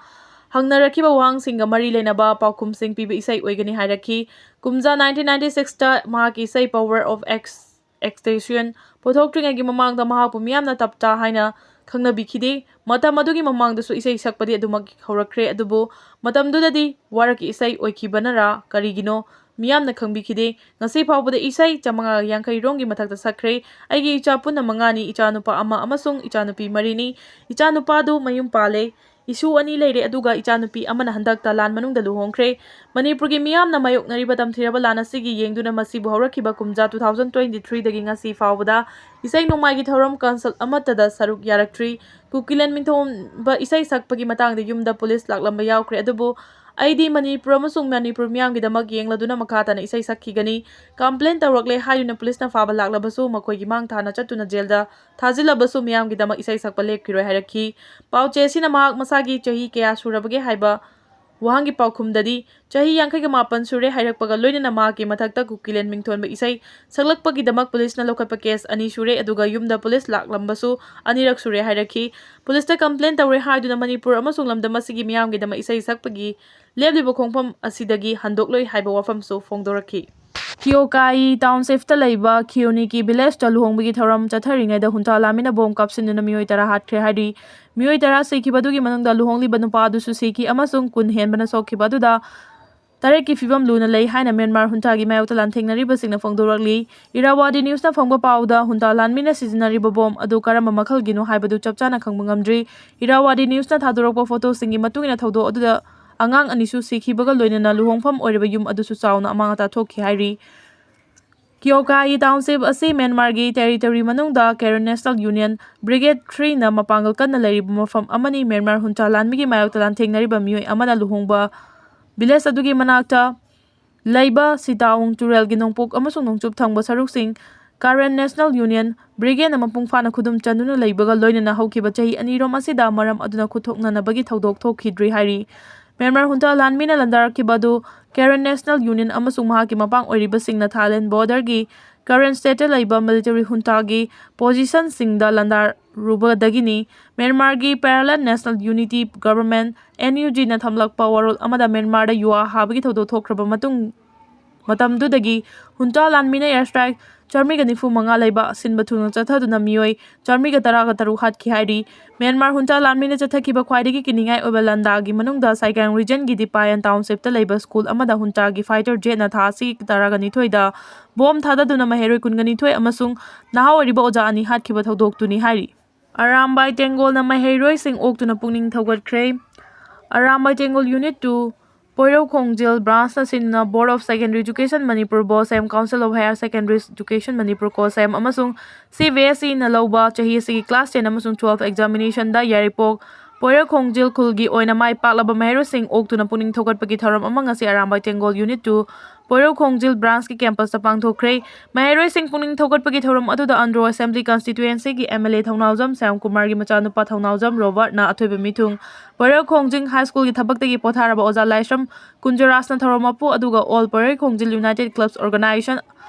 ꯍꯪꯅꯔꯛꯈꯤꯕ ꯋꯥꯍꯪꯁꯤꯡꯒ ꯃꯔꯤ ꯂꯩꯅꯕ ꯄꯥꯎꯈꯨꯝꯁꯤꯡ ꯄꯤꯕ ꯏꯁꯩ ꯑꯣꯏꯒꯅꯤ ꯍꯥꯏꯔꯛꯈꯤ꯫ ꯀꯨꯝꯖꯥ nineteen ninety sixꯇ ꯃꯍꯥꯛꯀꯤ ꯏꯁꯩ Power of Ex-, Extortion ꯄꯨꯊꯣꯛꯇ꯭ꯔꯤꯉꯩꯒꯤ ꯃꯃꯥꯡꯗ ꯃꯍꯥꯛꯄꯨ ꯃꯤꯌꯥꯝꯅ ꯇꯞꯇꯥ ꯍꯥꯏꯅ ꯈꯪꯅꯕꯤꯈꯤꯗꯦ꯫ ꯃꯇꯝ ꯑꯗꯨꯒꯤ ꯃꯃꯥꯡꯗꯁꯨ ꯏꯁꯩ ꯁꯛꯄꯗꯤ ꯑꯗꯨꯃꯛ ꯍꯧꯔꯛꯈ꯭ꯔꯦ, ꯑꯗꯨꯕꯨ ꯃꯇꯝꯗꯨꯗꯗꯤ ꯋꯥꯔꯛꯀꯤ ꯏꯁꯩ ꯑꯣꯏꯈꯤꯕꯅꯔꯥ ꯀꯔꯤꯒꯤꯅꯣ ꯃꯤꯌꯥꯝꯅ ꯈꯪꯕꯤꯈꯤꯗꯦ꯫ ꯉꯁꯤ ꯐꯥꯎꯕꯗ ꯏꯁꯩ ꯆꯥꯃꯉꯥ ꯌꯥꯡꯈꯩ ꯔꯣꯝꯒꯤ ꯃꯊꯛꯇ ꯁꯛꯈ꯭ꯔꯦ꯫ ꯑꯩꯒꯤ ꯏꯆꯥ ꯄꯨꯟꯅ ꯃꯉꯥꯅꯤ, ꯏꯆꯥꯅꯨꯄꯥ ꯑꯃ ꯑꯃꯁꯨꯡ ꯏꯆꯥꯅꯨꯄꯤ ꯃꯔꯤꯅꯤ꯫ ꯏꯆꯥꯅꯨꯄꯥꯗꯨ ꯃꯌꯨꯝ ꯄꯥꯜꯂꯦ꯫ ꯏꯁꯨ ꯑꯅꯤ ꯂꯩꯔꯦ, ꯑꯗꯨꯒ ꯏꯆꯥꯅꯨꯄꯤ ꯑꯃꯅ ꯍꯟꯗꯛꯇ ꯂꯥꯟ ꯃꯅꯨꯡꯗ ꯂꯨꯍꯣꯡꯈ꯭ꯔꯦ꯫ ꯃꯅꯤꯄꯨꯔꯒꯤ ꯃꯤꯌꯥꯝꯅ ꯃꯥꯌꯣꯛꯅꯔꯤꯕ ꯇꯝꯊꯤꯔꯕ ꯂꯥꯟ ꯑꯁꯤꯒꯤ ꯌꯦꯡꯗꯨꯅ ꯃꯁꯤꯕꯨ ꯍꯧꯔꯛꯈꯤꯕ ꯀꯨꯝꯖꯥ two thousand twenty threeꯗꯒꯤ ꯉꯁꯤ ꯐꯥꯎꯕꯗ ꯏꯁꯩ ꯅꯣꯡꯃꯥꯏꯒꯤ ꯊꯧꯔꯝ concert ꯑꯃꯠꯇꯗ ꯁꯔꯨꯛ ꯌꯥꯔꯛꯇ꯭ꯔꯤ꯫ ꯀꯨꯀꯤꯂꯦꯟ ꯃꯤꯡꯊꯣꯟꯕ ꯏꯁꯩ ꯁꯛꯄꯒꯤ ꯃꯇꯥꯡꯗ ꯌꯨꯝꯗ ꯄꯨꯂꯤꯁ ꯂꯥꯛꯂꯝꯕ ꯌꯥꯎꯈ꯭ꯔꯦ, ꯑꯗꯨꯕꯨ ꯑꯩꯗꯤ ꯃꯅꯤꯄꯨꯔ ꯑꯃꯁꯨꯡ ꯃꯅꯤꯄꯨꯔ ꯃꯤꯌꯥꯝꯒꯤꯗꯃꯛ ꯌꯦꯡꯂꯗꯨꯅ ꯃꯈꯥ ꯇꯥꯅ ꯏꯁꯩ ꯁꯛꯈꯤꯒꯅꯤ꯫ Complaint ꯇꯧꯔꯛꯂꯦ ꯍꯥꯏꯗꯨꯅ ꯄꯨꯂꯤꯁꯅ ꯐꯥꯕ ꯂꯥꯛꯂꯕꯁꯨ ꯃꯈꯣꯏꯒꯤ ꯃꯥꯡ ꯊꯥꯅ ꯆꯠꯇꯨꯅ ꯖꯦꯜꯗ ꯊꯥꯖꯤꯜꯂꯕꯁꯨ ꯃꯤꯌꯥꯝꯒꯤꯗꯃꯛ ꯏꯁꯩ ꯁꯛꯄ ꯂꯦꯞꯈꯤꯔꯣꯏ ꯍꯥꯏꯔꯛꯈꯤ꯫ ꯄꯥꯎ ꯆꯦ ꯑꯁꯤꯅ ꯃꯍꯥꯛ ꯃꯁꯥꯒꯤ ꯆꯍꯤ ꯀꯌꯥ ꯁꯨꯔꯕꯒꯦ ꯍꯥꯏꯕ ꯋꯥꯍꯪꯒꯤ ꯄꯥꯎꯈꯨꯝꯗꯗꯤ, ꯆꯍꯤ ꯌꯥꯡꯈꯩꯒ ꯃꯥꯄꯟ ꯁꯨꯔꯦ ꯍꯥꯏꯔꯛꯄꯒ ꯂꯣꯏꯅꯅ ꯃꯍꯥꯛꯀꯤ ꯃꯊꯛꯇ ꯀꯨꯀꯤꯂꯦꯟ ꯃꯤꯡꯊꯣꯟꯕ ꯏꯁꯩ ꯁꯛꯂꯛꯄꯒꯤꯗꯃꯛ ꯄꯨꯂꯤꯁꯅ ꯂꯧꯈꯠꯄ ꯀꯦꯁ ꯑꯅꯤ ꯁꯨꯔꯦ, ꯑꯗꯨꯒ ꯌꯨꯝꯗ ꯄꯨꯂꯤꯁ ꯂꯥꯛꯂꯝꯕꯁꯨ ꯑꯅꯤꯔꯛ ꯁꯨꯔꯦ ꯍꯥꯏꯔꯛꯈꯤ꯫ ꯄꯨꯂꯤꯁꯇ ꯀꯝꯄ꯭ꯂꯦꯟ ꯇꯧꯔꯦ ꯍꯥꯏꯗꯨꯅ ꯃꯅꯤꯄꯨꯔ ꯑꯃꯁꯨꯡ ꯂꯝꯗꯝ ꯑꯁꯤꯒꯤ ꯃꯤꯌꯥꯝꯒꯤꯗꯃꯛ ꯏꯁꯩ ꯁꯛꯄꯒꯤ ꯂꯦꯞꯂꯤꯕ ꯈꯣꯡꯐꯝ ꯑꯁꯤꯗꯒꯤ ꯍꯟꯗꯣꯛꯂꯣꯏ ꯍꯥꯏꯕ ꯋꯥꯐꯝꯁꯨ ꯐꯣꯡꯗꯣꯔꯛꯈꯤ꯫ ꯀꯤꯌꯣꯀꯥꯏ ꯇꯥꯎꯟꯁꯤꯞꯇ ꯂꯩꯕ ꯈꯤꯌꯣꯅꯤꯀꯤ ꯚꯤꯂꯦꯖꯇ ꯂꯨꯍꯣꯡꯕꯒꯤ ꯊꯧꯔꯝ ꯆꯠꯊꯔꯤꯉꯩꯗ ꯍꯨꯟꯇꯥ ꯂꯥꯟꯃꯤꯅ ꯕꯣꯝ ꯀꯥꯞꯁꯤꯟꯗꯨꯅ ꯃꯤꯑꯣꯏ ꯇꯔꯥ ꯍꯥꯠꯈ꯭ꯔꯦ ꯍꯥꯏꯔꯤ꯫ ꯃꯤꯑꯣꯏ ꯇꯔꯥ ꯁꯤꯈꯤꯕꯗꯨꯒꯤ ꯃꯅꯨꯡꯗ ꯂꯨꯍꯣꯡꯂꯤꯕ ꯅꯨꯄꯥ ꯑꯗꯨꯁꯨ ꯁꯤꯈꯤ ꯑꯃꯁꯨꯡ ꯀꯨꯟ ꯍꯦꯟꯕꯅ ꯁꯣꯛꯈꯤꯕ ꯑꯗꯨꯗ ꯇꯔꯦꯠꯀꯤ ꯐꯤꯕꯝ ꯂꯨꯅ ꯂꯩ ꯍꯥꯏꯅ ꯃ꯭ꯌꯥꯟꯃꯥꯔ ꯍꯨꯟꯇꯥꯒꯤ ꯃꯥꯌꯣꯛꯇ ꯂꯥꯟꯊꯦꯡꯅꯔꯤꯕꯁꯤꯡꯅ ꯐꯣꯡꯗꯣꯔꯛꯂꯤ꯫ ꯏꯔꯥꯋꯥꯗꯤ ꯅ꯭ꯌꯨꯁꯅ ꯐꯪꯕ ꯄꯥꯎꯗ ꯍꯨꯟꯇꯥ ꯂꯥꯟꯃꯤꯅ ꯁꯤꯖꯤꯟꯅꯔꯤꯕ ꯕꯣꯝ ꯑꯗꯨ ꯀꯔꯝꯕ ꯃꯈꯜꯒꯤꯅꯣ ꯍꯥꯏꯕꯗꯨ ꯆꯞ ꯆꯥꯅ ꯈꯪꯕ ꯉꯝꯗ꯭ꯔꯤ꯫ ꯏꯔꯥꯋꯥꯗꯤ ꯅ꯭ꯌꯨꯁꯅ ꯊꯥꯗꯣꯔꯛꯄ ꯐꯣꯇꯣꯁꯤꯡꯒꯤ ꯃꯇꯨꯡ ꯏꯟꯅ ꯊꯧꯗꯣꯛ ꯑꯗꯨꯗ ꯑꯉꯥꯡ ꯑꯅꯤꯁꯨ ꯁꯤꯈꯤꯕꯒ ꯂꯣꯏꯅꯅ ꯂꯨꯍꯣꯡꯐꯝ ꯑꯣꯏꯔꯤꯕ ꯌꯨꯝ ꯑꯗꯨꯁꯨ ꯆꯥꯎꯅ ꯑꯃꯥꯡ ꯑꯇꯥ ꯊꯣꯛꯈꯤ ꯍꯥꯏꯔꯤ꯫ ꯀꯤꯌꯣꯀꯥꯏ ꯇꯥꯎꯟꯁꯤꯞ ꯑꯁꯤ ꯃ꯭ꯌꯥꯟꯃꯥꯔꯒꯤ ꯇꯦꯔꯤꯇꯣꯔꯤ ꯃꯅꯨꯡꯗ ꯀꯦꯔꯦꯟ ꯅꯦꯁꯅꯦꯜ ꯌꯨꯅꯤꯌꯟ ꯕ꯭ꯔꯤꯒꯦꯗ ꯊ꯭ꯔꯤꯅ ꯃꯄꯥꯡꯒꯜ ꯀꯟꯅ ꯂꯩꯔꯤꯕ ꯃꯐꯝ ꯑꯃꯅꯤ꯫ ꯃ꯭ꯌꯥꯟꯃꯥꯔ ꯍꯨꯟꯇꯥ ꯂꯥꯟꯃꯤꯒꯤ ꯃꯥꯌꯣꯛꯇ ꯂꯥꯟꯊꯦꯡꯅꯔꯤꯕ ꯃꯤꯑꯣꯏ ꯑꯃꯅ ꯂꯨꯍꯣꯡꯕ ꯚꯤꯂꯦꯖ ꯑꯗꯨꯒꯤ ꯃꯅꯥꯛꯇ ꯂꯩꯕ ꯁꯤꯇꯥꯋꯨꯡ ꯇꯨꯔꯦꯜꯒꯤ ꯅꯣꯡꯄꯣꯛ ꯑꯃꯁꯨꯡ ꯅꯣꯡꯆꯨꯞ ꯊꯪꯕ ꯁꯔꯨꯛꯁꯤꯡ ꯀꯥꯔꯦꯟ ꯅꯦꯁꯅꯦꯜ ꯌꯨꯅꯤꯌꯟ ꯕ꯭ꯔꯤꯒꯦꯗꯅ ꯃꯄꯨꯡ ꯐꯥꯅ ꯈꯨꯗꯨꯝ ꯆꯟꯗꯨꯅ ꯂꯩꯕꯒ ꯂꯣꯏꯅꯅ ꯍꯧꯈꯤꯕ ꯆꯍꯤ ꯑꯅꯤꯔꯣꯝ ꯑꯁꯤꯗ ꯃꯔꯝ ꯑꯗꯨꯅ ꯈꯨꯠꯊꯣꯛꯅꯅꯕꯒꯤ ꯊꯧꯗꯣꯛ ꯊꯣꯛꯈꯤꯗ꯭ꯔꯤ ꯍꯥꯏꯔꯤ꯫ ꯃ꯭ꯌꯥꯟꯃꯥꯔ ꯍꯨꯟꯇꯥ ꯂꯥꯟꯃꯤꯅ ꯂꯥꯟꯗꯥꯔꯛꯈꯤꯕ ꯑꯗꯨ ꯀꯦꯔꯦꯟ ꯅꯦꯁꯅꯦꯜ ꯌꯨꯅꯤꯌꯟ ꯑꯃꯁꯨꯡ ꯃꯍꯥꯛꯀꯤ ꯃꯄꯥꯡ ꯑꯣꯏꯔꯤꯕꯁꯤꯡꯅ ꯊꯥꯏꯂꯦꯟ ꯕꯣꯔꯗꯔꯒꯤ ꯀꯥꯔꯦꯟ ꯁ꯭ꯇꯦꯠꯇ ꯂꯩꯕ ꯃꯤꯂꯤꯇꯔꯤ ꯍꯨꯟꯇꯥꯒꯤ ꯄꯣꯖꯤꯁꯟꯁꯤꯡꯗ ꯂꯥꯟꯗꯥꯔꯨꯕꯗꯒꯤꯅꯤ꯫ ꯃ꯭ꯌꯥꯟꯃꯥꯔꯒꯤ parallel national unity government, N U ꯖꯤꯅ ꯊꯝꯂꯛꯄ ꯋꯥꯔꯣꯜ ꯑꯃꯗ ꯃ꯭ꯌꯥꯟꯃꯥꯔꯗ ꯌꯨꯋꯥ ꯍꯥꯕꯒꯤ ꯊꯧꯗꯣꯛ ꯊꯣꯛꯈ꯭ꯔꯕ ꯃꯇꯨꯡ, ꯃꯇꯝꯗꯨꯗꯒꯤ ꯍꯨꯟꯇꯥ ꯂꯥꯟꯃꯤꯅ ꯑꯦꯌꯔ ꯁ꯭ꯇ꯭ꯔꯥꯏꯛ ꯆꯥꯃꯔꯤꯒ ꯅꯤꯐꯨ ꯃꯉꯥ ꯂꯩꯕ ꯁꯤꯟꯕ ꯊꯨꯡꯅ ꯆꯠꯊꯗꯨꯅ ꯃꯤꯑꯣꯏ ꯆꯥꯃꯔꯤꯒ ꯇꯔꯥꯒ ꯇꯔꯨꯛ ꯍꯥꯠꯈꯤ ꯍꯥꯏꯔꯤ꯫ ꯃ꯭ꯌꯥꯟꯃꯥꯔ ꯍꯨꯟꯇꯥ ꯂꯥꯟꯃꯤꯅ ꯆꯠꯊꯈꯤꯕ ꯈ꯭ꯋꯥꯏꯗꯒꯤ ꯀꯤꯅꯤꯡꯉꯥꯏ ꯑꯣꯏꯕ ꯂꯥꯟꯗꯥꯒꯤ ꯃꯅꯨꯡꯗ ꯁꯥꯏꯒꯥꯡ ꯔꯤꯖꯟꯒꯤ ꯗꯤꯄꯥꯌꯟ ꯇꯥꯎꯟꯁꯤꯞꯇ ꯂꯩꯕ ꯁ꯭ꯀꯨꯜ ꯑꯃꯗ ꯍꯨꯟꯇꯥꯒꯤ ꯐꯥꯏꯇꯔ ꯖꯦꯠꯅ ꯊꯥ ꯑꯁꯤꯒꯤ ꯇꯔꯥꯒ ꯅꯤꯊꯣꯏꯗ ꯕꯣꯝ ꯊꯥꯗꯗꯨꯅ ꯃꯍꯩꯔꯣꯏ ꯀꯨꯟꯒ ꯅꯤꯊꯣꯏ ꯑꯃꯁꯨꯡ ꯅꯍꯥ ꯑꯣꯏꯔꯤꯕ ꯑꯣꯖꯥ ꯑꯅꯤ ꯍꯥꯠꯈꯤꯕ ꯊꯧꯗꯣꯛꯇꯨꯅꯤ ꯍꯥꯏꯔꯤ꯫ ꯑꯔꯥꯝꯕꯥꯏ ꯇꯦꯡꯒꯣꯜꯅ ꯃꯍꯩꯔꯣꯏꯁꯤꯡ ꯑꯣꯛꯇꯨꯅ ꯄꯨꯛꯅꯤꯡ ꯊꯧꯒꯠꯈ꯭ꯔꯦ꯫ ꯑꯔꯥꯝꯕꯥꯏ ꯇꯦꯡꯒꯣꯜ ꯌꯨꯅꯤꯠ ꯇꯨ, ꯄꯣꯏꯔꯧ ꯈꯣꯡꯖꯤꯜ ꯕ꯭ꯔꯥꯟꯁꯅ ꯁꯤꯟꯗꯨꯅ Board of Secondary Education Manipur, ꯕꯣꯁꯦꯝ, Council of Higher Secondary Education Manipur, ꯀꯣꯁꯦꯝ, ꯑꯃꯁꯨꯡ ꯁꯤ ꯕꯤ ꯑꯦꯁ ꯏꯅ ꯂꯧꯕ ꯆꯍꯤ ꯑꯁꯤꯒꯤ class ten ꯑꯃꯁꯨꯡ twelve examination ꯗ ꯌꯥꯏꯔꯤꯄꯣꯛ ꯄꯣꯏꯔꯧ ꯈꯣꯡꯖꯤꯜ ꯈꯨꯜꯒꯤ ꯑꯣꯏꯅ ꯃꯥꯏ ꯄꯥꯛꯂꯕ ꯃꯍꯩꯔꯣꯏꯁꯤꯡ ꯑꯣꯛꯇꯨꯅ ꯄꯨꯛꯅꯤꯡ ꯊꯧꯒꯠꯄꯒꯤ ꯊꯧꯔꯝ ꯑꯃ ꯉꯁꯤ ꯑꯔꯥꯝꯕꯥꯏ ꯇꯦꯡꯒꯣꯜ ꯌꯨꯅꯤꯠ ꯇꯨ, ꯄꯣꯏꯔꯧ ꯈꯣꯡꯖꯤꯜ ꯕ꯭ꯔꯥꯟꯁꯀꯤ ꯀꯦꯝꯄꯁꯇ ꯄꯥꯡꯊꯣꯛꯈ꯭ꯔꯦ꯫ ꯃꯍꯩꯔꯣꯏꯁꯤꯡ ꯄꯨꯛꯅꯤꯡ ꯊꯧꯒꯠꯄꯒꯤ ꯊꯧꯔꯝ ꯑꯗꯨꯗ ꯑꯟꯗ꯭ꯔꯣ ꯑꯦꯁꯦꯝꯕ꯭ꯂꯤ ꯀꯟꯁꯇꯤꯇ꯭ꯋꯦꯟꯁꯤꯒꯤ ꯑꯦꯝ ꯑꯦꯜ ꯑꯦ ꯊꯧꯅꯥꯎꯖꯝ ꯁ꯭ꯌꯥꯝꯀꯨꯃꯥꯔꯒꯤ ꯃꯆꯥꯅꯨꯄꯥ ꯊꯧꯅꯥꯎꯖꯝ ꯔꯣꯕꯥꯔꯠꯅ ꯑꯊꯣꯏꯕ ꯃꯤꯊꯨꯡ ꯄꯣꯏꯔꯩ ꯈꯣꯡꯖꯤꯜ ꯍꯥꯏ ꯁ꯭ꯀꯨꯜꯒꯤ ꯊꯕꯛꯇꯒꯤ ꯄꯣꯊꯥꯔꯕ ꯑꯣꯖꯥ ꯂꯥꯏꯁ꯭ꯔꯝ ꯀꯨꯟꯖꯔꯥꯖꯅ ꯊꯧꯔꯝ ꯃꯄꯨ ꯑꯗꯨꯒ all Poirei Khongjil united clubs organisation,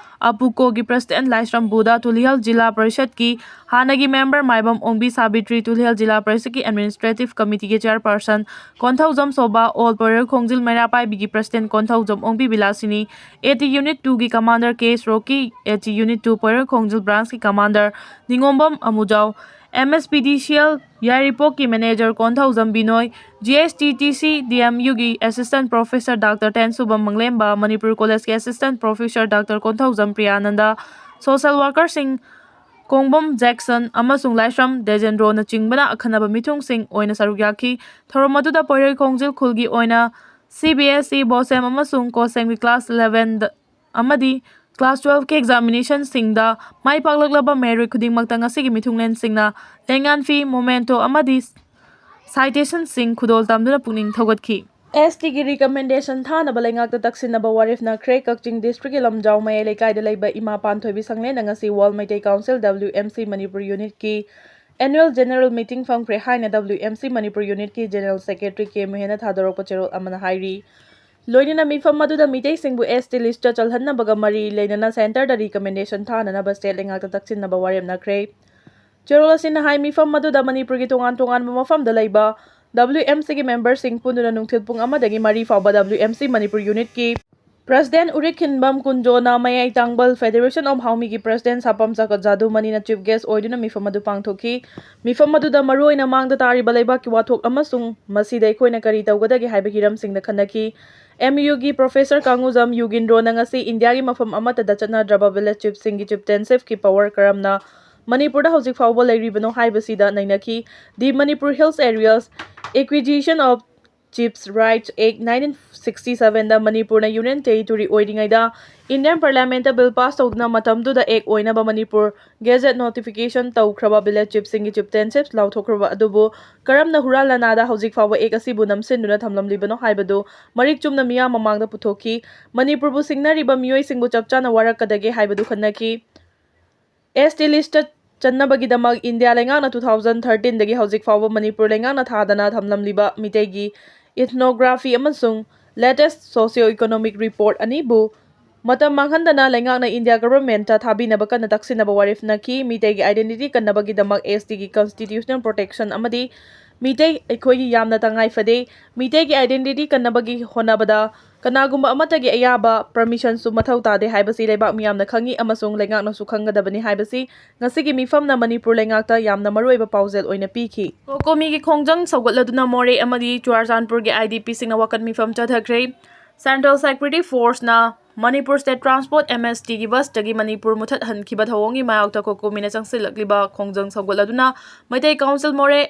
ꯑꯄꯨꯀꯣꯒꯤ ꯄ꯭ꯔꯦꯁꯤꯗꯦꯟꯠ ꯂꯥꯏꯁ꯭ꯔꯝ ꯕꯨꯙ, ꯇꯨꯂꯤꯍꯜ ꯖꯤꯂꯥ ꯄꯔꯤꯁꯠꯀꯤ ꯍꯥꯟꯅꯒꯤ ꯃꯦꯝꯕꯔ ꯃꯥꯏꯕꯝ ꯑꯣꯡꯕꯤ ꯁꯥꯕꯤꯇ꯭ꯔꯤ, ꯇꯨꯂꯤꯍꯜ ꯖꯤꯂꯥ ꯄꯔꯤꯁꯠꯀꯤ ꯑꯦꯗꯃꯤꯅꯤꯁꯇ꯭ꯔꯦꯇꯤꯚ ꯀꯃꯤꯇꯤꯒꯤ ꯆꯦꯌꯔꯄꯔꯁꯟ ꯀꯣꯟꯊꯧꯖꯝ ꯁꯣꯚꯥ, ꯑꯣꯜ ꯄꯣꯏꯔꯩ ꯈꯣꯡꯖꯤꯜ ꯃꯩꯔꯥ ꯄꯥꯏꯕꯤꯒꯤ president Konthoujam Ongbi Bilasini, A T unit ꯇꯨꯒꯤ ꯀꯃꯥꯟꯗꯔ ꯀꯦ ꯑꯦꯁ ꯔꯣꯀꯤ, A T unit two Poirei Khongjil ꯕ꯭ꯔꯥꯟꯁꯀꯤ commander Ningombam Amujao, M S P D C L ꯌꯥꯏꯔꯤꯄꯣꯛꯀꯤ manager Konthoujam Binoy, G S T T C D M ꯌꯨꯒꯤ assistant professor doctor Tensubam Manglemba, Manipur ꯀꯣꯂꯦꯖꯀꯤ assistant professor doctor Konthoujam Priyananda, social ꯋꯥꯔꯀꯔꯁꯤꯡ Kongbam Jackson ꯑꯃꯁꯨꯡ ꯂꯥꯏꯁ꯭ꯔꯝ ꯗꯦꯖꯦꯟꯗ꯭ꯔꯣꯅꯆꯤꯡꯕꯅ ꯑꯈꯟꯅꯕ ꯃꯤꯊꯨꯡꯁꯤꯡ ꯑꯣꯏꯅ ꯁꯔꯨꯛ ꯌꯥꯈꯤ꯫ ꯊꯧꯔꯝ ꯑꯗꯨꯗ ꯄꯣꯏꯔꯩ ꯈꯣꯡꯖꯤꯜ ꯈꯨꯜꯒꯤ ꯑꯣꯏꯅ ꯁꯤ ꯕꯤ ꯑꯦꯁ ꯏ ꯕꯣꯁꯦꯝ ꯑꯃꯁꯨꯡ ꯀꯣꯁꯦꯝꯒꯤ ꯀ꯭ꯂꯥꯁ ꯏꯂꯦꯚꯦꯟꯗ ꯑꯃꯗꯤ ꯀ꯭ꯂꯥꯁ ꯇꯨꯋꯦꯜꯐꯀꯤ ꯑꯦꯛꯖꯥꯃꯤꯅꯦꯁꯟꯁꯤꯡꯗ ꯃꯥꯏ ꯄꯥꯛꯂꯛꯂꯕ ꯃꯍꯩꯔꯣꯏ ꯈꯨꯗꯤꯡꯃꯛꯇ ꯉꯁꯤꯒꯤ ꯃꯤꯊꯨꯡꯂꯦꯟꯁꯤꯡꯅ ꯂꯩꯉꯥꯛ ꯐꯤ, ꯃꯣꯃꯦꯟꯇꯣ ꯑꯃꯗꯤ ꯁꯥꯏꯇꯦꯁꯟꯁꯤꯡ ꯈꯨꯗꯣꯜ ꯇꯝꯗꯨꯅ ꯄꯨꯛꯅꯤꯡ ꯊꯧꯒꯠꯈꯤ꯫ ꯑꯦꯁ ꯇꯤꯒꯤ ꯔꯤꯀꯃꯦꯟꯗꯦꯁꯟ ꯊꯥꯅꯕ ꯂꯩꯉꯥꯛꯇ ꯇꯛꯁꯤꯟꯅꯕ ꯋꯥꯔꯦꯞꯅꯈ꯭ꯔꯦ꯫ ꯀꯛꯆꯤꯡ ꯗꯤꯁꯇ꯭ꯔꯤꯛꯀꯤ ꯂꯝꯖꯥꯎ ꯃꯌꯥꯏ ꯂꯩꯀꯥꯏꯗ ꯂꯩꯕ ꯏꯃꯥ ꯄꯥꯟꯊꯣꯏꯕꯤ ꯁꯪꯂꯦꯟꯅ ꯉꯁꯤ ꯋꯥꯔꯜ Meitei council, W M C, Manipur ꯌꯨꯅꯤꯠꯀꯤ ꯑꯦꯅꯨꯋꯦꯜ ꯖꯦꯅꯔꯦꯜ ꯃꯤꯇꯤꯡ ꯐꯝꯈ꯭ꯔꯦ ꯍꯥꯏꯅ ꯗꯕ꯭ꯂꯤꯎ ꯑꯦꯝ ꯁꯤ ꯃꯅꯤꯄꯨꯔ ꯌꯨꯅꯤꯠꯀꯤ ꯖꯦꯅꯔꯦꯜ ꯁꯦꯀ꯭ꯔꯦꯇꯔꯤ ꯀꯦ ꯃꯣꯍꯦꯟꯅ ꯊꯥꯗꯣꯔꯛꯄ ꯆꯦꯔꯣꯜ ꯑꯃꯅ ꯍꯥꯏꯔꯤ꯫ ꯂꯣꯏꯅꯅ ꯃꯤꯐꯝ ꯑꯗꯨꯗ ꯃꯤꯇꯩꯁꯤꯡꯕꯨ ꯑꯦꯁ ꯇꯤ ꯂꯤꯁ꯭ꯠꯇ ꯆꯜꯍꯟꯅꯕꯒ ꯃꯔꯤ ꯂꯩꯅꯅ ꯁꯦꯟꯇꯔꯗ ꯔꯤꯀꯃꯦꯟꯗꯦꯁꯟ ꯊꯥꯅꯅꯕ ꯁ꯭ꯇꯦꯠ ꯂꯩꯉꯥꯛꯇ ꯇꯛꯁꯤꯟꯅꯕ ꯋꯥꯔꯦꯞꯅꯈ꯭ꯔꯦ꯫ ꯆꯦꯔꯣꯜ ꯑꯁꯤꯅ ꯍꯥꯏ, ꯃꯤꯐꯝ ꯑꯗꯨꯗ ꯃꯅꯤꯄꯨꯔꯒꯤ ꯇꯣꯉꯥꯟ ꯇꯣꯉꯥꯟꯕ ꯃꯐꯝꯗ ꯂꯩꯕ ꯗꯕ꯭ꯂꯤꯎ ꯑꯦꯝ ꯁꯤꯒꯤ ꯃꯦꯝꯕꯔꯁꯤꯡ ꯄꯨꯟꯗꯨꯅ ꯅꯨꯡꯊꯤꯜ ꯄꯨꯡ ꯑꯃꯗꯒꯤ ꯃꯔꯤ ꯐꯥꯎꯕ W M C Manipur ꯌꯨꯅꯤꯠꯀꯤ president Urikhinbam ꯀꯨꯟꯖꯣꯅ, ꯃꯌꯥꯏ ꯇꯥꯡꯕꯜ ꯐꯦꯗꯦꯔꯦꯁꯟ ꯑꯣꯐ ꯍꯥꯎꯃꯤꯒꯤ ꯄ꯭ꯔꯦꯁꯤꯗꯦꯟꯠ ꯁꯥꯄꯝ ꯆꯀꯠ ꯖꯥꯗꯨꯃꯅꯤꯅ ꯆꯤꯐ ꯒꯦꯁ꯭ꯠ ꯑꯣꯏꯗꯨꯅ ꯃꯤꯐꯝ ꯑꯗꯨ ꯄꯥꯡꯊꯣꯛꯈꯤ꯫ ꯃꯤꯐꯝ ꯑꯗꯨꯗ ꯃꯔꯨꯑꯣꯏꯅ ꯃꯥꯡꯗ ꯇꯥꯔꯤꯕ ꯂꯩꯕꯥꯛꯀꯤ ꯋꯥꯊꯣꯛ ꯑꯃꯁꯨꯡ ꯃꯁꯤꯗ ꯑꯩꯈꯣꯏꯅ ꯀꯔꯤ ꯇꯧꯒꯗꯒꯦ ꯍꯥꯏꯕ ꯍꯤꯔꯝꯁꯤꯡꯗ ꯈꯟꯅꯈꯤ꯫ ꯑꯦꯝ ꯌꯨꯒꯤ ꯄ꯭ꯔꯣꯐꯦꯁꯔ ꯀꯥꯡꯉꯨꯖꯝ ꯌꯨꯒꯤꯟꯗ꯭ꯔꯣꯅ ꯉꯁꯤ ꯏꯟꯗꯤꯌꯥꯒꯤ ꯃꯐꯝ ꯑꯃꯠꯇꯗ ꯆꯠꯅꯗ꯭ꯔꯕ ꯚꯤꯂꯦꯖ ꯆꯤꯐꯁꯤꯡꯒꯤ ꯆꯤꯐꯇꯦꯟꯁꯤꯞꯀꯤ ꯄꯋꯔ ꯀꯔꯝꯅ ꯃꯅꯤꯄꯨꯔꯗ ꯍꯧꯖꯤꯛ ꯐꯥꯎꯕ ꯂꯩꯔꯤꯕꯅꯣ ꯍꯥꯏꯕꯁꯤꯗ ꯅꯩꯅꯈꯤ꯫ The Manipur Hills Areas Acquisition of Chiefs Rights Act nineteen sixty seven ꯗ ꯃꯅꯤꯄꯨꯔꯅ ꯌꯨꯅꯤꯌꯟ ꯇꯦꯔꯤꯇꯣꯔꯤ ꯑꯣꯏꯔꯤꯉꯩꯗ ꯏꯟꯗꯤꯌꯟ ꯄꯥꯔꯂꯤꯌꯥꯃꯦꯟꯠꯇ ꯕꯤꯜ ꯄꯥꯁ ꯇꯧꯗꯨꯅ ꯃꯇꯝꯗꯨꯗ ꯑꯦꯛ ꯑꯣꯏꯅꯕ ꯃꯅꯤꯄꯨꯔ ꯒꯦꯖꯦꯠ ꯅꯣꯇꯤꯐꯤꯀꯦꯁꯟ ꯇꯧꯈ꯭ꯔꯕ ꯚꯤꯂꯦꯖ ꯆꯤꯐꯁꯤꯡꯒꯤ ꯆꯤꯐꯇꯦꯟꯁꯤꯞ ꯂꯥꯎꯊꯣꯛꯈ꯭ꯔꯕ ꯑꯗꯨꯕꯨ ꯀꯔꯝꯅ ꯍꯨꯔꯥꯟ ꯂꯥꯟꯅꯥꯗ ꯍꯧꯖꯤꯛ ꯐꯥꯎꯕ ꯑꯦꯛ ꯑꯁꯤꯕꯨ ꯅꯝꯁꯤꯟꯗꯨꯅ ꯊꯝꯂꯝꯂꯤꯕꯅꯣ ꯍꯥꯏꯕꯗꯨ ꯃꯔꯤꯛ ꯆꯨꯝꯅ ꯃꯤꯌꯥꯝ ꯃꯃꯥꯡꯗ ꯄꯨꯊꯣꯛꯈꯤ꯫ ꯃꯅꯤꯄꯨꯔꯕꯨ ꯁꯤꯡꯅꯔꯤꯕ ꯃꯤꯑꯣꯏꯁꯤꯡꯕꯨ ꯆꯞ ꯆꯥꯅ ꯋꯥꯔꯛꯀꯗꯒꯦ ꯍꯥꯏꯕꯗꯨ ꯈꯟꯅꯈꯤ꯫ ꯑꯦꯁ ꯇꯤ ꯂꯤꯁ꯭ꯠꯇ ꯆꯟꯅꯕꯒꯤꯗꯃꯛ ꯏꯟꯗꯤꯌꯥ ꯂꯩꯉꯥꯛꯅ two thousand thirteen ꯗꯒꯤ ꯍꯧꯖꯤꯛ ꯐꯥꯎꯕ ꯃꯅꯤꯄꯨꯔ ꯂꯩꯉꯥꯛꯅ ꯊꯥꯗꯅ ꯊꯝꯂꯝꯂꯤꯕ ꯃꯤꯇꯩꯒꯤ ethnography ꯑꯃꯁꯨꯡ latest socio-economic report ꯑꯅꯤꯕꯨ ꯃꯇꯝ ꯃꯥꯡꯍꯟꯗꯅ ꯂꯩꯉꯥꯛꯅ ꯏꯟꯗꯤꯌꯥ government ꯇ ꯊꯥꯕꯤꯅꯕ ꯀꯟꯅ ꯇꯛꯁꯤꯟꯅꯕ ꯋꯥꯔꯦꯞꯅꯈꯤ꯫ ꯃꯤꯇꯩꯒꯤ identity ꯀꯟꯅꯕꯒꯤꯗꯃꯛ S T ꯒꯤ constitutional protection ꯑꯃꯗꯤ ꯃꯤꯇꯩ ꯑꯩꯈꯣꯏꯒꯤ ꯌꯥꯝꯅ ꯇꯉꯥꯏ ꯐꯗꯦ꯫ ꯃꯤꯇꯩꯒꯤ identity ꯀꯟꯅꯕꯒꯤ ꯍꯣꯠꯅꯕꯗ ꯀꯅꯥꯒꯨꯝꯕ ꯑꯃꯠꯇꯒꯤ ꯑꯌꯥꯕ permission ꯁꯨ ꯃꯊꯧ ꯇꯥꯗꯦ ꯍꯥꯏꯕꯁꯤ ꯂꯩꯕꯥꯛ ꯃꯤꯌꯥꯝꯅ ꯈꯪꯏ ꯑꯃꯁꯨꯡ ꯂꯩꯉꯥꯛꯅꯁꯨ ꯈꯪꯒꯗꯕꯅꯤ ꯍꯥꯏꯕꯁꯤ ꯉꯁꯤꯒꯤ ꯃꯤꯐꯝꯅ ꯃꯅꯤꯄꯨꯔ ꯂꯩꯉꯥꯛꯇ ꯌꯥꯝꯅ ꯃꯔꯨꯑꯣꯏꯕ ꯄꯥꯎꯖꯦꯜ ꯑꯣꯏꯅ ꯄꯤꯈꯤ꯫ COCOMI ꯒꯤ ꯈꯣꯡꯖꯪ ꯁꯧꯒꯠꯂꯗꯨꯅ ꯃꯣꯔꯦ ꯑꯃꯗꯤ ꯆꯨꯔꯥꯆꯥꯟꯄꯨꯔꯒꯤ I D P ꯁꯤꯡꯅ ꯋꯥꯀꯠ ꯃꯤꯐꯝ ꯆꯠꯊꯈ꯭ꯔꯦ꯫ Central Security Force ꯅ Manipur State Transport, M S T ꯒꯤ bus ꯇꯒꯤ ꯃꯅꯤꯄꯨꯔ ꯃꯨꯊꯠꯍꯟꯈꯤꯕ ꯊꯧꯑꯣꯡꯒꯤ ꯃꯥꯌꯣꯛꯇ COCOMI ꯅ ꯆꯪꯁꯤꯜꯂꯛꯂꯤꯕ ꯈꯣꯡꯖꯪ ꯁꯧꯒꯠꯂꯗꯨꯅ ꯃꯩꯇꯩ Council ꯃꯣꯔꯦ,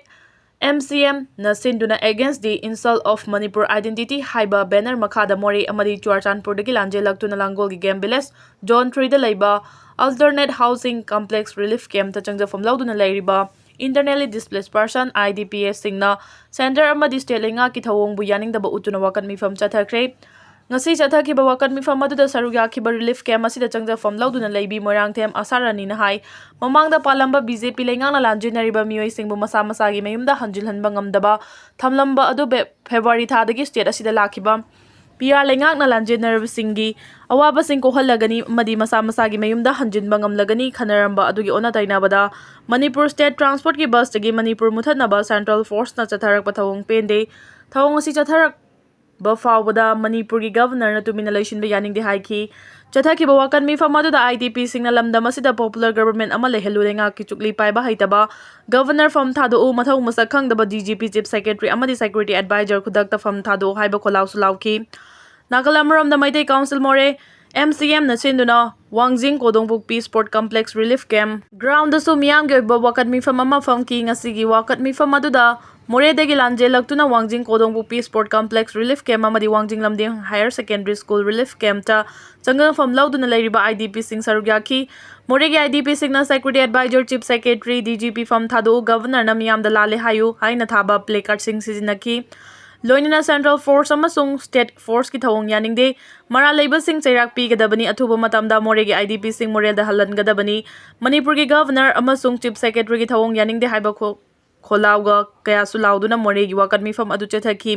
M C M ꯅ ꯁꯤꯟꯗꯨꯅ Against the Insult of Manipur Identity ꯍꯥꯏꯕ banner ꯃꯈꯥꯗ ꯃꯣꯔꯦ ꯑꯃꯗꯤ ꯆꯨꯔꯥꯆꯥꯟꯄꯨꯔꯗꯒꯤ ꯂꯥꯟꯖꯦꯜꯂꯛꯇꯨꯅ ꯂꯥꯡꯒꯣꯜꯒꯤ Game Village Zone three ꯗ ꯂꯩꯕ Alternate Housing Complex Relief Camp ꯇ ꯆꯪꯖꯐꯝ ꯂꯧꯗꯨꯅ ꯂꯩꯔꯤꯕ Internally Displaced Person, I D P S ꯁꯤꯡꯅ centre ꯑꯃꯗꯤ state ꯂꯩꯉꯥꯛꯀꯤ ꯊꯧꯑꯣꯡꯕꯨ ꯌꯥꯅꯤꯡꯗꯕ ꯎꯠꯇꯨꯅ ꯋꯥꯀꯠ ꯃꯤꯐꯝ ꯆꯠꯊꯈ꯭ꯔꯦ꯫ ꯉꯁꯤ ꯆꯠꯊꯈꯤꯕ ꯋꯥꯀꯠ ꯃꯤꯐꯝ ꯑꯗꯨꯗ ꯁꯔꯨꯛ ꯌꯥꯈꯤꯕ relief camp ꯑꯁꯤꯗ ꯆꯪꯖꯐꯝ ꯂꯧꯗꯨꯅ ꯂꯩꯕꯤ ꯃꯣꯏꯔꯥꯡꯊꯦꯝ ꯑꯁꯥ ꯔꯥꯅꯤꯅ ꯍꯥꯏ, ꯃꯃꯥꯡꯗ ꯄꯥꯜꯂꯝꯕ B J P ꯂꯩꯉꯥꯛꯅ ꯂꯥꯟꯖꯦꯟꯅꯔꯤꯕ ꯃꯤꯑꯣꯏꯁꯤꯡꯕꯨ ꯃꯁꯥ ꯃꯁꯥꯒꯤ ꯃꯌꯨꯝꯗ ꯍꯟꯖꯤꯜꯍꯟꯕ ꯉꯝꯗꯕ ꯊꯝꯂꯝꯕ ꯑꯗꯨ ꯕꯦ-, February ꯊꯥꯗꯒꯤ state ꯑꯁꯤꯗ ꯂꯥꯛꯈꯤꯕ P R ꯂꯩꯉꯥꯛꯅ ꯂꯥꯟꯖꯦꯟꯅꯔꯕꯁꯤꯡꯒꯤ ꯑꯋꯥꯕꯁꯤꯡ ꯀꯣꯛꯍꯜꯂꯒꯅꯤ ꯑꯃꯗꯤ ꯃꯁꯥ ꯃꯁꯥꯒꯤ ꯃꯌꯨꯝꯗ ꯍꯟꯖꯤꯟꯕ ꯉꯝꯂꯒꯅꯤ ꯈꯟꯅꯔꯝꯕ ꯑꯗꯨꯒꯤ ꯑꯣꯟꯅ ꯇꯩꯅꯕꯗ ꯃꯅꯤꯄꯨꯔ state transport ꯀꯤ bus ꯇꯒꯤ ꯃꯅꯤꯄꯨꯔ ꯃꯨꯊꯠꯅꯕ central force ꯅ ꯆꯠꯊꯔꯛꯄ ꯊꯧꯑꯣꯡ ꯄꯦꯟꯗꯦ꯫ ꯊꯧꯑꯣꯡ ꯑꯁꯤ ꯆꯠꯊꯔꯛꯄ ꯐꯥꯎꯕꯗ ꯃꯅꯤꯄꯨꯔꯒꯤ governor ꯅ ꯇꯨꯃꯤꯟꯅ ꯂꯩꯁꯤꯟꯕ ꯌꯥꯅꯤꯡꯗꯦ ꯍꯥꯏꯈꯤ꯫ ꯆꯠꯊꯈꯤꯕ ꯋꯥꯀꯠ ꯃꯤꯐꯝ ꯑꯗꯨꯗ I D P ꯁꯤꯡꯅ ꯂꯝꯗꯝ ꯑꯁꯤꯗ popular government ꯑꯃ ꯂꯩꯍꯜꯂꯨ, ꯂꯩꯉꯥꯛꯀꯤ ꯆꯨꯛꯂꯤ ꯄꯥꯏꯕ ꯍꯩꯇꯕ, governor ꯐꯝ ꯊꯥꯗꯣꯛꯎ, ꯃꯊꯧ ꯃꯁꯛ ꯈꯪꯗꯕ D G P, chief secretary ꯑꯃꯗꯤ security advisor ꯈꯨꯗꯛꯇ ꯐꯝ ꯊꯥꯗꯣꯛꯎ ꯍꯥꯏꯕ ꯈꯣꯜꯂꯥꯎꯁꯨ ꯂꯥꯎꯈꯤ꯫ ꯅꯥꯀꯜ ꯑꯃꯔꯣꯝꯗ ꯃꯩꯇꯩ Council ꯃꯣꯔꯦ, M C M ꯅ ꯁꯤꯟꯗꯨꯅ ꯋꯥꯡꯖꯤꯡ ꯀꯣꯗꯣꯡꯕꯨꯛꯄꯤ sport complex relief camp ground ꯗꯁꯨ ꯃꯤꯌꯥꯝꯒꯤ ꯑꯣꯏꯕ ꯋꯥꯀꯠ ꯃꯤꯐꯝ ꯑꯃ ꯐꯝꯈꯤ꯫ ꯉꯁꯤꯒꯤ ꯋꯥꯀꯠ ꯃꯤꯐꯝ ꯑꯗꯨꯗ ꯃꯣꯔꯦꯗꯒꯤ ꯂꯥꯟꯖꯦꯜꯂꯛꯇꯨꯅ ꯋꯥꯡꯖꯤꯡ ꯀꯣꯗꯣꯡꯕꯨꯛꯄꯤ sport complex relief camp ꯑꯃꯗꯤ ꯋꯥꯡꯖꯤꯡ ꯂꯝꯗꯤꯡ higher secondary school relief camp ꯇ ꯆꯪꯖꯐꯝ ꯂꯧꯗꯨꯅ ꯂꯩꯔꯤꯕ I D P ꯁꯤꯡ ꯁꯔꯨꯛ ꯌꯥꯈꯤ꯫ ꯃꯣꯔꯦꯒꯤ I D P ꯁꯤꯡꯅ security advisor, chief secretary, D G P ꯐꯝ ꯊꯥꯗꯣꯛꯎ, governor ꯅ ꯃꯤꯌꯥꯝꯗ ꯂꯥꯜꯂꯦ ꯍꯥꯏꯌꯨ ꯍꯥꯏꯅ ꯊꯥꯕ placard ꯁꯤꯡ ꯁꯤꯖꯤꯟꯅꯈꯤ꯫ ꯂꯣꯏꯅꯅ Central Force ꯑꯃꯁꯨꯡ State Forceꯀꯤ ꯊꯧꯑꯣꯡ ꯌꯥꯅꯤꯡꯗꯦ꯫ ꯃꯔꯥꯜ ꯂꯩꯕꯁꯤꯡ ꯆꯩꯔꯥꯛ ꯄꯤꯒꯗꯕꯅꯤ꯫ ꯑꯊꯨꯕ ꯃꯇꯝꯗ ꯃꯣꯔꯦꯒꯤ IDPꯁꯤꯡ ꯃꯣꯔꯦꯗ ꯍꯜꯍꯟꯒꯗꯕꯅꯤ꯫ ꯃꯅꯤꯄꯨꯔꯒꯤ Governor ꯑꯃꯁꯨꯡ Chief Secretaryꯒꯤ ꯊꯧꯑꯣꯡ ꯌꯥꯅꯤꯡꯗꯦ ꯍꯥꯏꯕ ꯈꯣ-, ꯈꯣꯜꯂꯥꯎꯒ ꯀꯌꯥꯁꯨ ꯂꯥꯎꯗꯨꯅ ꯃꯣꯔꯦꯒꯤ ꯋꯥꯀꯠ ꯃꯤꯐꯝ ꯑꯗꯨ ꯆꯠꯊꯈꯤ꯫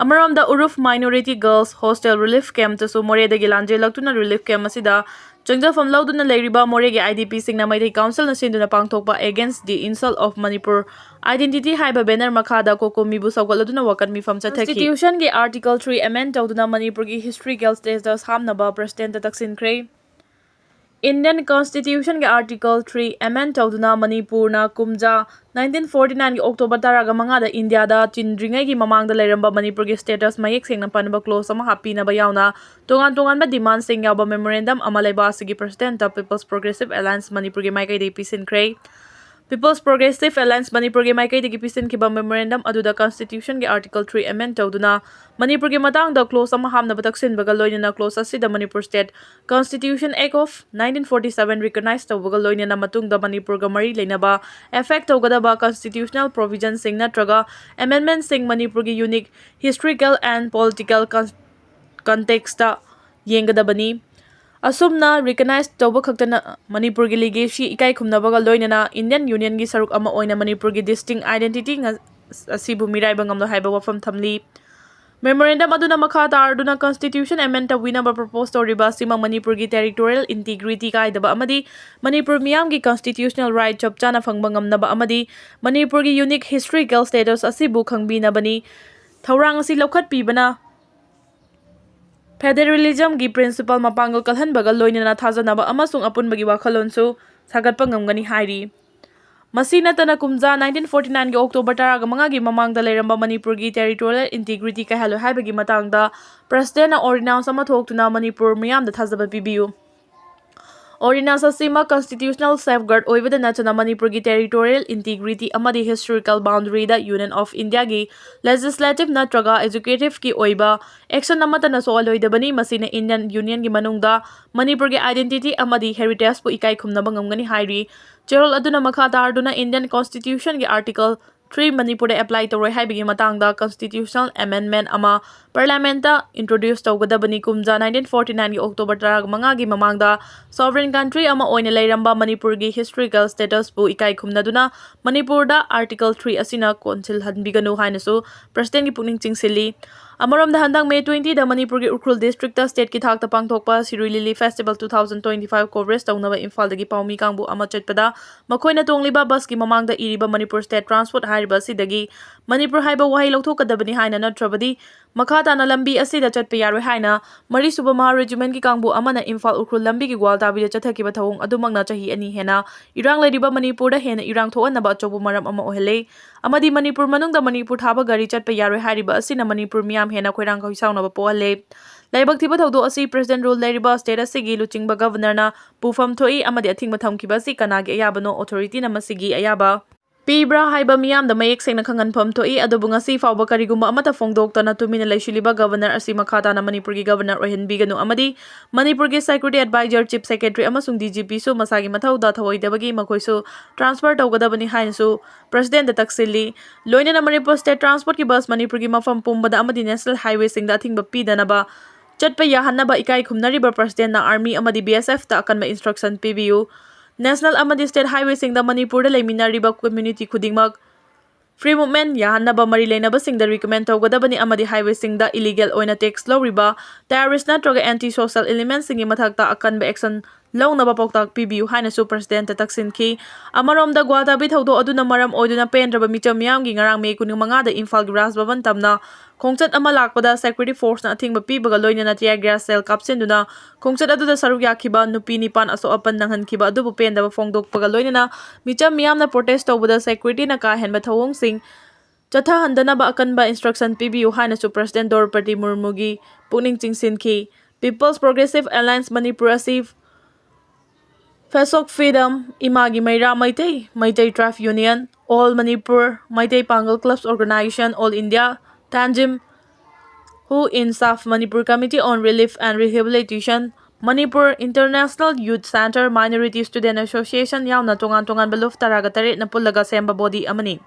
ꯑꯃꯔꯣꯝꯗ Uruf Minority Girls Hostel Relief Campꯇꯁꯨ ꯃꯣꯔꯦꯗꯒꯤ ꯂꯥꯟꯖꯦꯜꯂꯛꯇꯨꯅ relief camp ꯑꯁꯤꯗ ꯆꯪꯖꯐꯝ ꯂꯧꯗꯨꯅ ꯂꯩꯔꯤꯕ ꯃꯣꯔꯦꯒꯤ IDPꯁꯤꯡꯅ ꯃꯩꯇꯩ Councilꯅ ꯁꯤꯟꯗꯨꯅ ꯄꯥꯡꯊꯣꯛꯄ Against the Insult of Manipur Identity ꯍꯥꯏꯕ banner ꯃꯈꯥꯗ COCOMIꯕꯨ ꯁꯧꯒꯠꯂꯗꯨꯅ ꯋꯥꯀꯠ ꯃꯤꯐꯝ ꯆꯠꯊꯈꯤ꯫ Constitutionꯒꯤ Article three amend ꯇꯧꯗꯨꯅ ꯃꯅꯤꯄꯨꯔꯒꯤ historical status ꯍꯥꯞꯅꯕ Presidentꯇ ꯇꯛꯁꯤꯟꯈ꯭ꯔꯦ꯫ Indian Constitutionꯒꯤ Article three amend ꯇꯧꯗꯨꯅ ꯃꯅꯤꯄꯨꯔꯅ ꯀꯨꯝꯖꯥ nineteen forty nineꯒꯤ October ꯇꯔꯥꯒ ꯃꯉꯥꯗ ꯏꯟꯗꯤꯌꯥꯗ ꯆꯤꯟꯗ꯭ꯔꯤꯉꯩꯒꯤ ꯃꯃꯥꯡꯗ ꯂꯩꯔꯝꯕ ꯃꯅꯤꯄꯨꯔꯒꯤ status ꯃꯌꯦꯛ ꯁꯦꯡꯅ ꯄꯟꯕ clause ꯑꯃ ꯍꯥꯞꯄꯤꯅꯕ ꯌꯥꯎꯅ ꯇꯣꯉꯥꯟ ꯇꯣꯉꯥꯟꯕ demandꯁꯤꯡ ꯌꯥꯎꯕ memorandum ꯑꯃ ꯂꯩꯕꯥꯛ ꯑꯁꯤꯒꯤ Presidentꯇ People's Progressive Alliance ꯃꯅꯤꯄꯨꯔꯒꯤ ꯃꯥꯏꯀꯩꯗꯒꯤ ꯄꯤꯁꯤꯟꯈ꯭ꯔꯦ꯫ People's Progressive Alliance ꯃꯅꯤꯄꯨꯔꯒꯤ ꯃꯥꯏꯀꯩꯗꯒꯤ ꯄꯤꯁꯤꯟꯈꯤꯕ memorandum ꯑꯗꯨꯗ Constitutionꯒꯤ Article three amend ꯇꯧꯗꯨꯅ ꯃꯅꯤꯄꯨꯔꯒꯤ ꯃꯇꯥꯡꯗ clause ꯑꯃ ꯍꯥꯞꯅꯕ ꯇꯛꯁꯤꯟꯕꯒ ꯂꯣꯏꯅꯅ clause ꯑꯁꯤꯗ Manipur State Constitution Act of nineteen forty seven recognize ꯇꯧꯕꯒ ꯂꯣꯏꯅꯅ ꯃꯇꯨꯡꯗ ꯃꯅꯤꯄꯨꯔꯒ ꯃꯔꯤ ꯂꯩꯅꯕ affect ꯇꯧꯒꯗꯕ constitutional provisionꯁꯤꯡ ꯅꯠꯇ꯭ꯔꯒ amendmentꯁꯤꯡ ꯃꯅꯤꯄꯨꯔꯒꯤ unique historical and political con-, contextꯇ ꯌꯦꯡꯒꯗꯕꯅꯤ꯫ ꯑꯁꯨꯝꯅ recognize ꯇꯧꯕ ꯈꯛꯇꯅ ꯃꯅꯤꯄꯨꯔꯒꯤ legacy ꯏꯀꯥꯏ ꯈꯨꯝꯅꯕꯒ ꯂꯣꯏꯅꯅ Indian Unionꯒꯤ ꯁꯔꯨꯛ ꯑꯃ ꯑꯣꯏꯅ ꯃꯅꯤꯄꯨꯔꯒꯤ distinct identity ꯉ-, ꯑꯁꯤꯕꯨ ꯃꯤꯔꯥꯏꯕ ꯉꯝꯂꯣꯏ ꯍꯥꯏꯕ ꯋꯥꯐꯝ ꯊꯝꯂꯤ꯫ Memorandum ꯑꯗꯨꯅ ꯃꯈꯥ ꯇꯥꯔꯗꯨꯅ Constitution amend ꯇꯧꯕꯤꯅꯕ propose ꯇꯧꯔꯤꯕ ꯑꯁꯤꯃꯛ ꯃꯅꯤꯄꯨꯔꯒꯤ territorial integrity ꯀꯥꯏꯗꯕ ꯑꯃꯗꯤ ꯃꯅꯤꯄꯨꯔ ꯃꯤꯌꯥꯝꯒꯤ constitutional right ꯆꯞ ꯆꯥꯅ ꯐꯪꯕ ꯉꯝꯅꯕ ꯑꯃꯗꯤ ꯃꯅꯤꯄꯨꯔꯒꯤ unique historical status ꯑꯁꯤꯕꯨ ꯈꯪꯕꯤꯅꯕꯅꯤ꯫ ꯊꯧꯔꯥꯡ ꯑꯁꯤ ꯂꯧꯈꯠꯄꯤꯕꯅ federalismꯒꯤ principle ꯃꯄꯥꯡꯒꯜ ꯀꯜꯍꯟꯕꯒ ꯂꯣꯏꯅꯅ ꯊꯥꯖꯅꯕ ꯑꯃꯁꯨꯡ ꯑꯄꯨꯟꯕꯒꯤ ꯋꯥꯈꯜꯂꯣꯟꯁꯨ ꯁꯥꯒꯠꯄ ꯉꯝꯒꯅꯤ ꯍꯥꯏꯔꯤ꯫ ꯃꯁꯤ ꯅꯠꯇꯅ ꯀꯨꯝꯖꯥ nineteen forty nineꯒꯤ October ꯇꯔꯥꯒ ꯃꯉꯥꯒꯤ ꯃꯃꯥꯡꯗ ꯂꯩꯔꯝꯕ ꯃꯅꯤꯄꯨꯔꯒꯤ territorial integrity ꯀꯥꯏꯍꯜꯂꯣꯏ ꯍꯥꯏꯕꯒꯤ ꯃꯇꯥꯡꯗ Presidentꯅ ordinance ꯑꯃ ꯊꯣꯛꯇꯨꯅ ꯃꯅꯤꯄꯨꯔ ꯃꯤꯌꯥꯝꯗ ꯊꯥꯖꯕ ꯄꯤꯕꯤꯌꯨ꯫ Ordinance ꯑꯁꯤꯃꯛ constitutional safeguard ꯑꯣꯏꯕꯗ ꯅꯠꯇꯅ ꯃꯅꯤꯄꯨꯔꯒꯤ territorial integrity ꯑꯃꯗꯤ historical boundaryꯗ Union of Indiaꯒꯤ legislative ꯅꯠꯇ꯭ꯔꯒ executiveꯀꯤ ꯑꯣꯏꯕ action ꯑꯃꯠꯇꯅ ꯁꯣꯛꯍꯜꯂꯣꯏꯗꯕꯅꯤ꯫ ꯃꯁꯤꯅ Indian Unionꯒꯤ ꯃꯅꯨꯡꯗ ꯃꯅꯤꯄꯨꯔꯒꯤ identity ꯑꯃꯗꯤ heritageꯄꯨ ꯏꯀꯥꯏ ꯈꯨꯝꯅꯕ ꯉꯝꯒꯅꯤ ꯍꯥꯏꯔꯤ꯫ ꯆꯦꯔꯣꯜ ꯑꯗꯨꯅ ꯃꯈꯥ ꯇꯥꯔꯗꯨꯅ Indian Constitutionꯒꯤ Article ꯊ꯭ꯔꯤ ꯃꯅꯤꯄꯨꯔꯗ ꯑꯦꯄ꯭ꯂꯥꯏ ꯇꯧꯔꯣꯏ ꯍꯥꯏꯕꯒꯤ ꯃꯇꯥꯡꯗ ꯀꯟꯁꯇꯤꯇ꯭ꯌꯨꯁꯅꯦꯜ ꯑꯦꯃꯦꯟꯃꯦꯟ ꯑꯃ ꯄꯥꯔꯂꯤꯌꯥꯃꯦꯟꯠꯇ ꯏꯟꯇ꯭ꯔꯣꯗ꯭ꯌꯨꯁ ꯇꯧꯒꯗꯕꯅꯤ꯫ ꯀꯨꯝꯖꯥ ꯅꯥꯏꯟꯇꯤꯟ ꯐꯣꯔꯇꯤ ꯅꯥꯏꯟꯒꯤ ꯑꯣꯛꯇꯣꯕꯔ ꯇꯔꯥꯃꯉꯥꯒꯤ ꯃꯃꯥꯡꯗ ꯁꯣꯚꯔꯦꯟ ꯀꯟꯇ꯭ꯔꯤ ꯑꯃ ꯑꯣꯏꯅ ꯂꯩꯔꯝꯕ ꯃꯅꯤꯄꯨꯔꯒꯤ ꯍꯤꯁꯇꯣꯔꯤꯀꯦꯜ ꯁ꯭ꯇꯦꯇꯁꯄꯨ ꯏꯀꯥꯏ ꯈꯨꯝꯅꯗꯨꯅ ꯃꯅꯤꯄꯨꯔꯗ ꯑꯥꯔꯇꯤꯀꯜ ꯊ꯭ꯔꯤ ꯑꯁꯤꯅ ꯀꯣꯟꯁꯤꯜꯍꯟꯕꯤꯒꯅꯨ ꯍꯥꯏꯅꯁꯨ ꯄ꯭ꯔꯁꯤꯗꯦꯟꯒꯤ ꯄꯨꯛꯅꯤꯡ ꯆꯤꯡꯁꯤꯜꯂꯤ꯫ ꯑꯃꯔꯣꯝꯗ, ꯍꯟꯗꯛ ꯃꯦ ꯇ꯭ꯋꯦꯟꯇꯤꯗ ꯃꯅꯤꯄꯨꯔꯒꯤ ꯎꯈ꯭ꯔꯨꯜ ꯗꯤꯁꯇ꯭ꯔꯤꯛꯇ ꯁ꯭ꯇꯦꯠꯀꯤ ꯊꯥꯛꯇ ꯄꯥꯡꯊꯣꯛꯄ Shirui lily festival two thousand twenty five coverage ꯇꯧꯅꯕ ꯏꯝꯐꯥꯜꯗꯒꯤ ꯄꯥꯎꯃꯤ ꯀꯥꯡꯕꯨ ꯑꯃ ꯆꯠꯄꯗ ꯃꯈꯣꯏꯅ ꯇꯣꯡꯂꯤꯕ ꯕꯁꯀꯤ ꯃꯃꯥꯡꯗ ꯏꯔꯤꯕ ꯃꯅꯤꯄꯨꯔ ꯁ꯭ꯇꯦꯠ ꯇ꯭ꯔꯥꯟꯁꯄꯣꯔꯠ ꯍꯥꯏꯔꯤꯕ ꯑꯁꯤꯗꯒꯤ ꯃꯅꯤꯄꯨꯔ ꯍꯥꯏꯕ ꯋꯥꯍꯩ ꯂꯧꯊꯣꯛꯀꯗꯕꯅꯤ ꯍꯥꯏꯅ ꯅꯠꯇ꯭ꯔꯕꯗꯤ ꯃꯈꯥ ꯇꯥꯅ ꯂꯝꯕꯤ ꯑꯁꯤꯗ ꯆꯠꯄ ꯌꯥꯔꯣꯏ ꯍꯥꯏꯅ ꯃꯔꯤꯁꯨꯕ ꯃꯍꯥ ꯔꯦꯖꯤꯃꯦꯟꯠꯀꯤ ꯀꯥꯡꯕꯨ ꯑꯃꯅ ꯏꯝꯐꯥꯜ ꯎꯈ꯭ꯔꯨꯜ ꯂꯝꯕꯤꯒꯤ ꯒ꯭ꯋꯥꯜꯇꯥꯕꯤꯗ ꯆꯠꯊꯈꯤꯕ ꯊꯧꯑꯣꯡ ꯑꯗꯨꯃꯛꯅ ꯆꯍꯤ ꯑꯅꯤ ꯍꯦꯟꯅ ꯏꯔꯥꯡ ꯂꯩꯔꯤꯕ ꯃꯅꯤꯄꯨꯔꯗ ꯍꯦꯟꯅ ꯏꯔꯥꯡ ꯊꯣꯛꯍꯟꯅꯕ ꯑꯆꯧꯕ ꯃꯔꯝ ꯑꯃ ꯑꯣꯏꯍꯜꯂꯦ ꯑꯃꯗꯤ ꯃꯅꯤꯄꯨꯔ ꯃꯅꯨꯡꯗ ꯃꯅꯤꯄꯨꯔ ꯊꯥꯕ ꯒꯥꯔꯤ ꯆꯠꯄ ꯌꯥꯔꯣꯏ ꯍꯥꯏꯔꯤꯕ ꯑꯁꯤꯅ ꯃꯅꯤꯄꯨꯔ ꯃꯤꯌꯥꯝ ꯍꯦꯟꯅ ꯈꯣꯏꯔꯥꯡ ꯈꯣꯏꯁꯥꯎꯅꯕ ꯄꯣꯛꯍꯜꯂꯦ꯫ ꯂꯥꯏꯕꯛ ꯊꯤꯕ ꯊꯧꯗꯣꯛ ꯑꯁꯤ ꯄ꯭ꯔꯁꯤꯗꯦꯟꯠ ꯔꯨꯜ ꯂꯩꯔꯤꯕ ꯁ꯭ꯇꯦꯠ ꯑꯁꯤꯒꯤ ꯂꯨꯆꯤꯡꯕ ꯒꯕꯔꯅꯔꯅ ꯄꯨꯐꯝ ꯊꯣꯛꯏ ꯑꯃꯗꯤ ꯑꯊꯤꯡꯕ ꯊꯝꯈꯤꯕ ꯑꯁꯤ ꯀꯅꯥꯒꯤ ꯑꯌꯥꯕꯅꯣ? ꯑꯣꯊꯣꯔꯤꯇꯤꯅ ꯃꯁꯤꯒꯤ ꯑꯌꯥꯕ ꯄꯤꯕ꯭ꯔꯥ ꯍꯥꯏꯕ ꯃꯤꯌꯥꯝꯗ ꯃꯌꯦꯛ ꯁꯦꯡꯅ ꯈꯪꯍꯟꯐꯝ ꯊꯣꯛꯏ꯫ ꯑꯗꯨꯕꯨ ꯉꯁꯤ ꯐꯥꯎꯕ ꯀꯔꯤꯒꯨꯝꯕ ꯑꯃꯠꯇ ꯐꯣꯡꯗꯣꯛꯇꯅ ꯇꯨꯃꯤꯟꯅ ꯂꯩꯁꯤꯜꯂꯤꯕ ꯒꯕꯔꯅꯔ ꯑꯁꯤ ꯃꯈꯥ ꯇꯥꯅ ꯃꯅꯤꯄꯨꯔꯒꯤ ꯒꯕꯔꯅꯔ ꯑꯣꯏꯍꯟꯕꯤꯒꯅꯨ ꯑꯃꯗꯤ ꯃꯅꯤꯄꯨꯔꯒꯤ ꯁꯦꯀ꯭ꯌꯨꯔꯤꯇꯤ ꯑꯦꯗꯚꯥꯏꯖꯔ, ꯆꯤꯐ ꯁꯦꯀ꯭ꯔꯦꯇꯔꯤ ꯑꯃꯁꯨꯡ ꯗꯤ ꯖꯤ ꯄꯤꯁꯨ ꯃꯁꯥꯒꯤ ꯃꯊꯧꯗ ꯊꯧꯑꯣꯏꯗꯕꯒꯤ ꯃꯈꯣꯏꯁꯨ ꯇ꯭ꯔꯥꯟꯁꯐꯔ ꯇꯧꯒꯗꯕꯅꯤ ꯍꯥꯏꯅꯁꯨ ꯄ꯭ꯔꯁꯤꯗꯦꯟꯠꯇ ꯇꯛꯁꯤꯜꯂꯤ꯫ ꯂꯣꯏꯅꯅ ꯃꯅꯤꯄꯨꯔ ꯁ꯭ꯇꯦꯠ ꯇ꯭ꯔꯥꯟꯁꯄꯣꯔꯠꯀꯤ ꯕꯁ ꯃꯅꯤꯄꯨꯔꯒꯤ ꯃꯐꯝ ꯄꯨꯝꯕꯗ ꯑꯃꯗꯤ ꯅꯦꯁꯅꯦꯜ ꯍꯥꯏꯋꯦꯁꯤꯡꯗ ꯑꯊꯤꯡꯕ ꯄꯤꯗꯅꯕ ꯆꯠꯄ ꯌꯥꯍꯟꯅꯕ ꯏꯀꯥꯏ ꯈꯨꯝꯅꯔꯤꯕ ꯄ꯭ꯔꯁꯤꯗꯦꯟꯠꯅ ꯑꯥꯔꯃꯤ ꯑꯃꯗꯤ ꯕꯤ ꯑꯦꯁ ꯑꯦꯐꯇ ꯑꯀꯟꯕ ꯏꯟꯁꯇ꯭ꯔꯛꯁꯟ ꯄꯤꯕꯤꯌꯨ꯫ ꯅꯦꯁꯅꯦꯜ ꯑꯃꯗꯤ ꯁ꯭ꯇꯦꯠ ꯍꯥꯏꯋꯦꯁꯤꯡꯗ ꯃꯅꯤꯄꯨꯔꯗ ꯂꯩꯃꯤꯟꯅꯔꯤꯕ ꯀꯝꯃ꯭ꯌꯨꯅꯤꯇꯤ ꯈꯨꯗꯤꯡꯃꯛ ꯐ꯭ꯔꯤ ꯃꯨꯚꯃꯦꯟꯠ ꯌꯥꯍꯟꯅꯕ ꯃꯔꯤ ꯂꯩꯅꯕꯁꯤꯡꯗ ꯔꯤꯀꯃꯦꯟ ꯇꯧꯒꯗꯕꯅꯤ ꯑꯃꯗꯤ ꯍꯥꯏꯋꯦꯁꯤꯡꯗ ꯏꯂꯤꯒꯦꯜ ꯑꯣꯏꯅ ꯇꯦꯛꯁ ꯂꯧꯔꯤꯕ ꯇꯦꯔꯣꯔꯤꯁꯠ ꯅꯠꯇ꯭ꯔꯒ ꯑꯦꯟꯇꯤ ꯁꯣꯁꯤꯌꯦꯜ ꯏꯂꯤꯃꯦꯟꯠꯁꯤꯡꯒꯤ ꯃꯊꯛꯇ ꯑꯀꯟꯕ ꯑꯦꯛꯁꯟ ꯂꯧꯅꯕ ꯄꯥꯎꯇꯥꯛ ꯄꯤꯕꯤꯌꯨ ꯍꯥꯏꯅꯁꯨ ꯄ꯭ꯔꯁꯤꯗꯦꯟꯠꯇ ꯇꯛꯁꯤꯟꯈꯤ꯫ ꯑꯃꯔꯣꯝꯗ, ꯒ꯭ꯋꯥꯜꯇꯥꯕꯤ ꯊꯧꯗꯣꯛ ꯑꯗꯨꯅ ꯃꯔꯝ ꯑꯣꯏꯗꯨꯅ ꯄꯦꯟꯗ꯭ꯔꯕ ꯃꯤꯆꯝ ꯃꯤꯌꯥꯝꯒꯤ ꯉꯔꯥꯡ ꯃꯦ ꯀꯨꯟꯃꯉꯥꯗ ꯏꯝꯐꯥꯜꯒꯤ ꯔꯥꯖ ꯚꯕꯟ ꯇꯝꯅ ꯈꯣꯡꯆꯠ ꯑꯃ ꯂꯥꯛꯄꯗ ꯁꯦꯀ꯭ꯌꯨꯔꯤꯇꯤ ꯐꯣꯔꯁꯅ ꯑꯊꯤꯡꯕ ꯄꯤꯕꯒ ꯂꯣꯏꯅꯅ tear gas shell ꯀꯥꯞꯁꯤꯟꯗꯨꯅ ꯈꯣꯡꯆꯠ ꯑꯗꯨꯗ ꯁꯔꯨꯛ ꯌꯥꯈꯤꯕ ꯅꯨꯄꯤ ꯅꯤꯄꯥꯟ ꯑꯁꯣꯛ ꯑꯄꯟ ꯅꯪꯍꯟꯈꯤꯕ ꯑꯗꯨꯕꯨ ꯄꯦꯟꯗꯕ ꯐꯣꯡꯗꯣꯛꯄꯒ ꯂꯣꯏꯅꯅ ꯃꯤꯆꯝ ꯃꯤꯌꯥꯝꯅ ꯄ꯭ꯔꯣꯇꯦꯁ ꯇꯧꯕꯗ ꯁꯦꯀ꯭ꯌꯨꯔꯤꯇꯤꯅ ꯀꯥ ꯍꯦꯟꯕ ꯊꯧꯑꯣꯡꯁꯤꯡ ꯆꯠꯊꯍꯟꯗꯅꯕ ꯑꯀꯟꯕ ꯏꯟꯁꯇ꯭ꯔꯛꯁꯟ ꯄꯤꯕꯤꯌꯨ ꯍꯥꯏꯅꯁꯨ ꯄ꯭ꯔꯁꯤꯗꯦꯟꯠ ꯗ꯭ꯔꯧꯄꯗꯤ ꯃꯨꯔꯃꯨꯒꯤ ꯄꯨꯛꯅꯤꯡ ꯆꯤꯡꯁꯤꯟꯈꯤ꯫ People's Progressive Alliance ꯃꯅꯤꯄꯨꯔ ꯑꯁꯤ Face of Freedom, ꯏꯃꯥꯒꯤ ꯃꯩꯔꯥ Meitei, Meitei Tribe Union, All Manipur, Meitei Pangal Clubs Organization, All India, Tanjim, Who in Serve Manipur Committee on Relief and Rehabilitation, Manipur International Youth Centre, Minority Student Association ꯌꯥꯎꯅ ꯇꯣꯉꯥꯟ ꯇꯣꯉꯥꯟꯕ ꯂꯨꯞ ꯇꯔꯥꯒ ꯇꯔꯦꯠꯅ ꯄꯨꯜꯂꯒ ꯁꯦꯝꯕ body ꯑꯃꯅꯤ꯫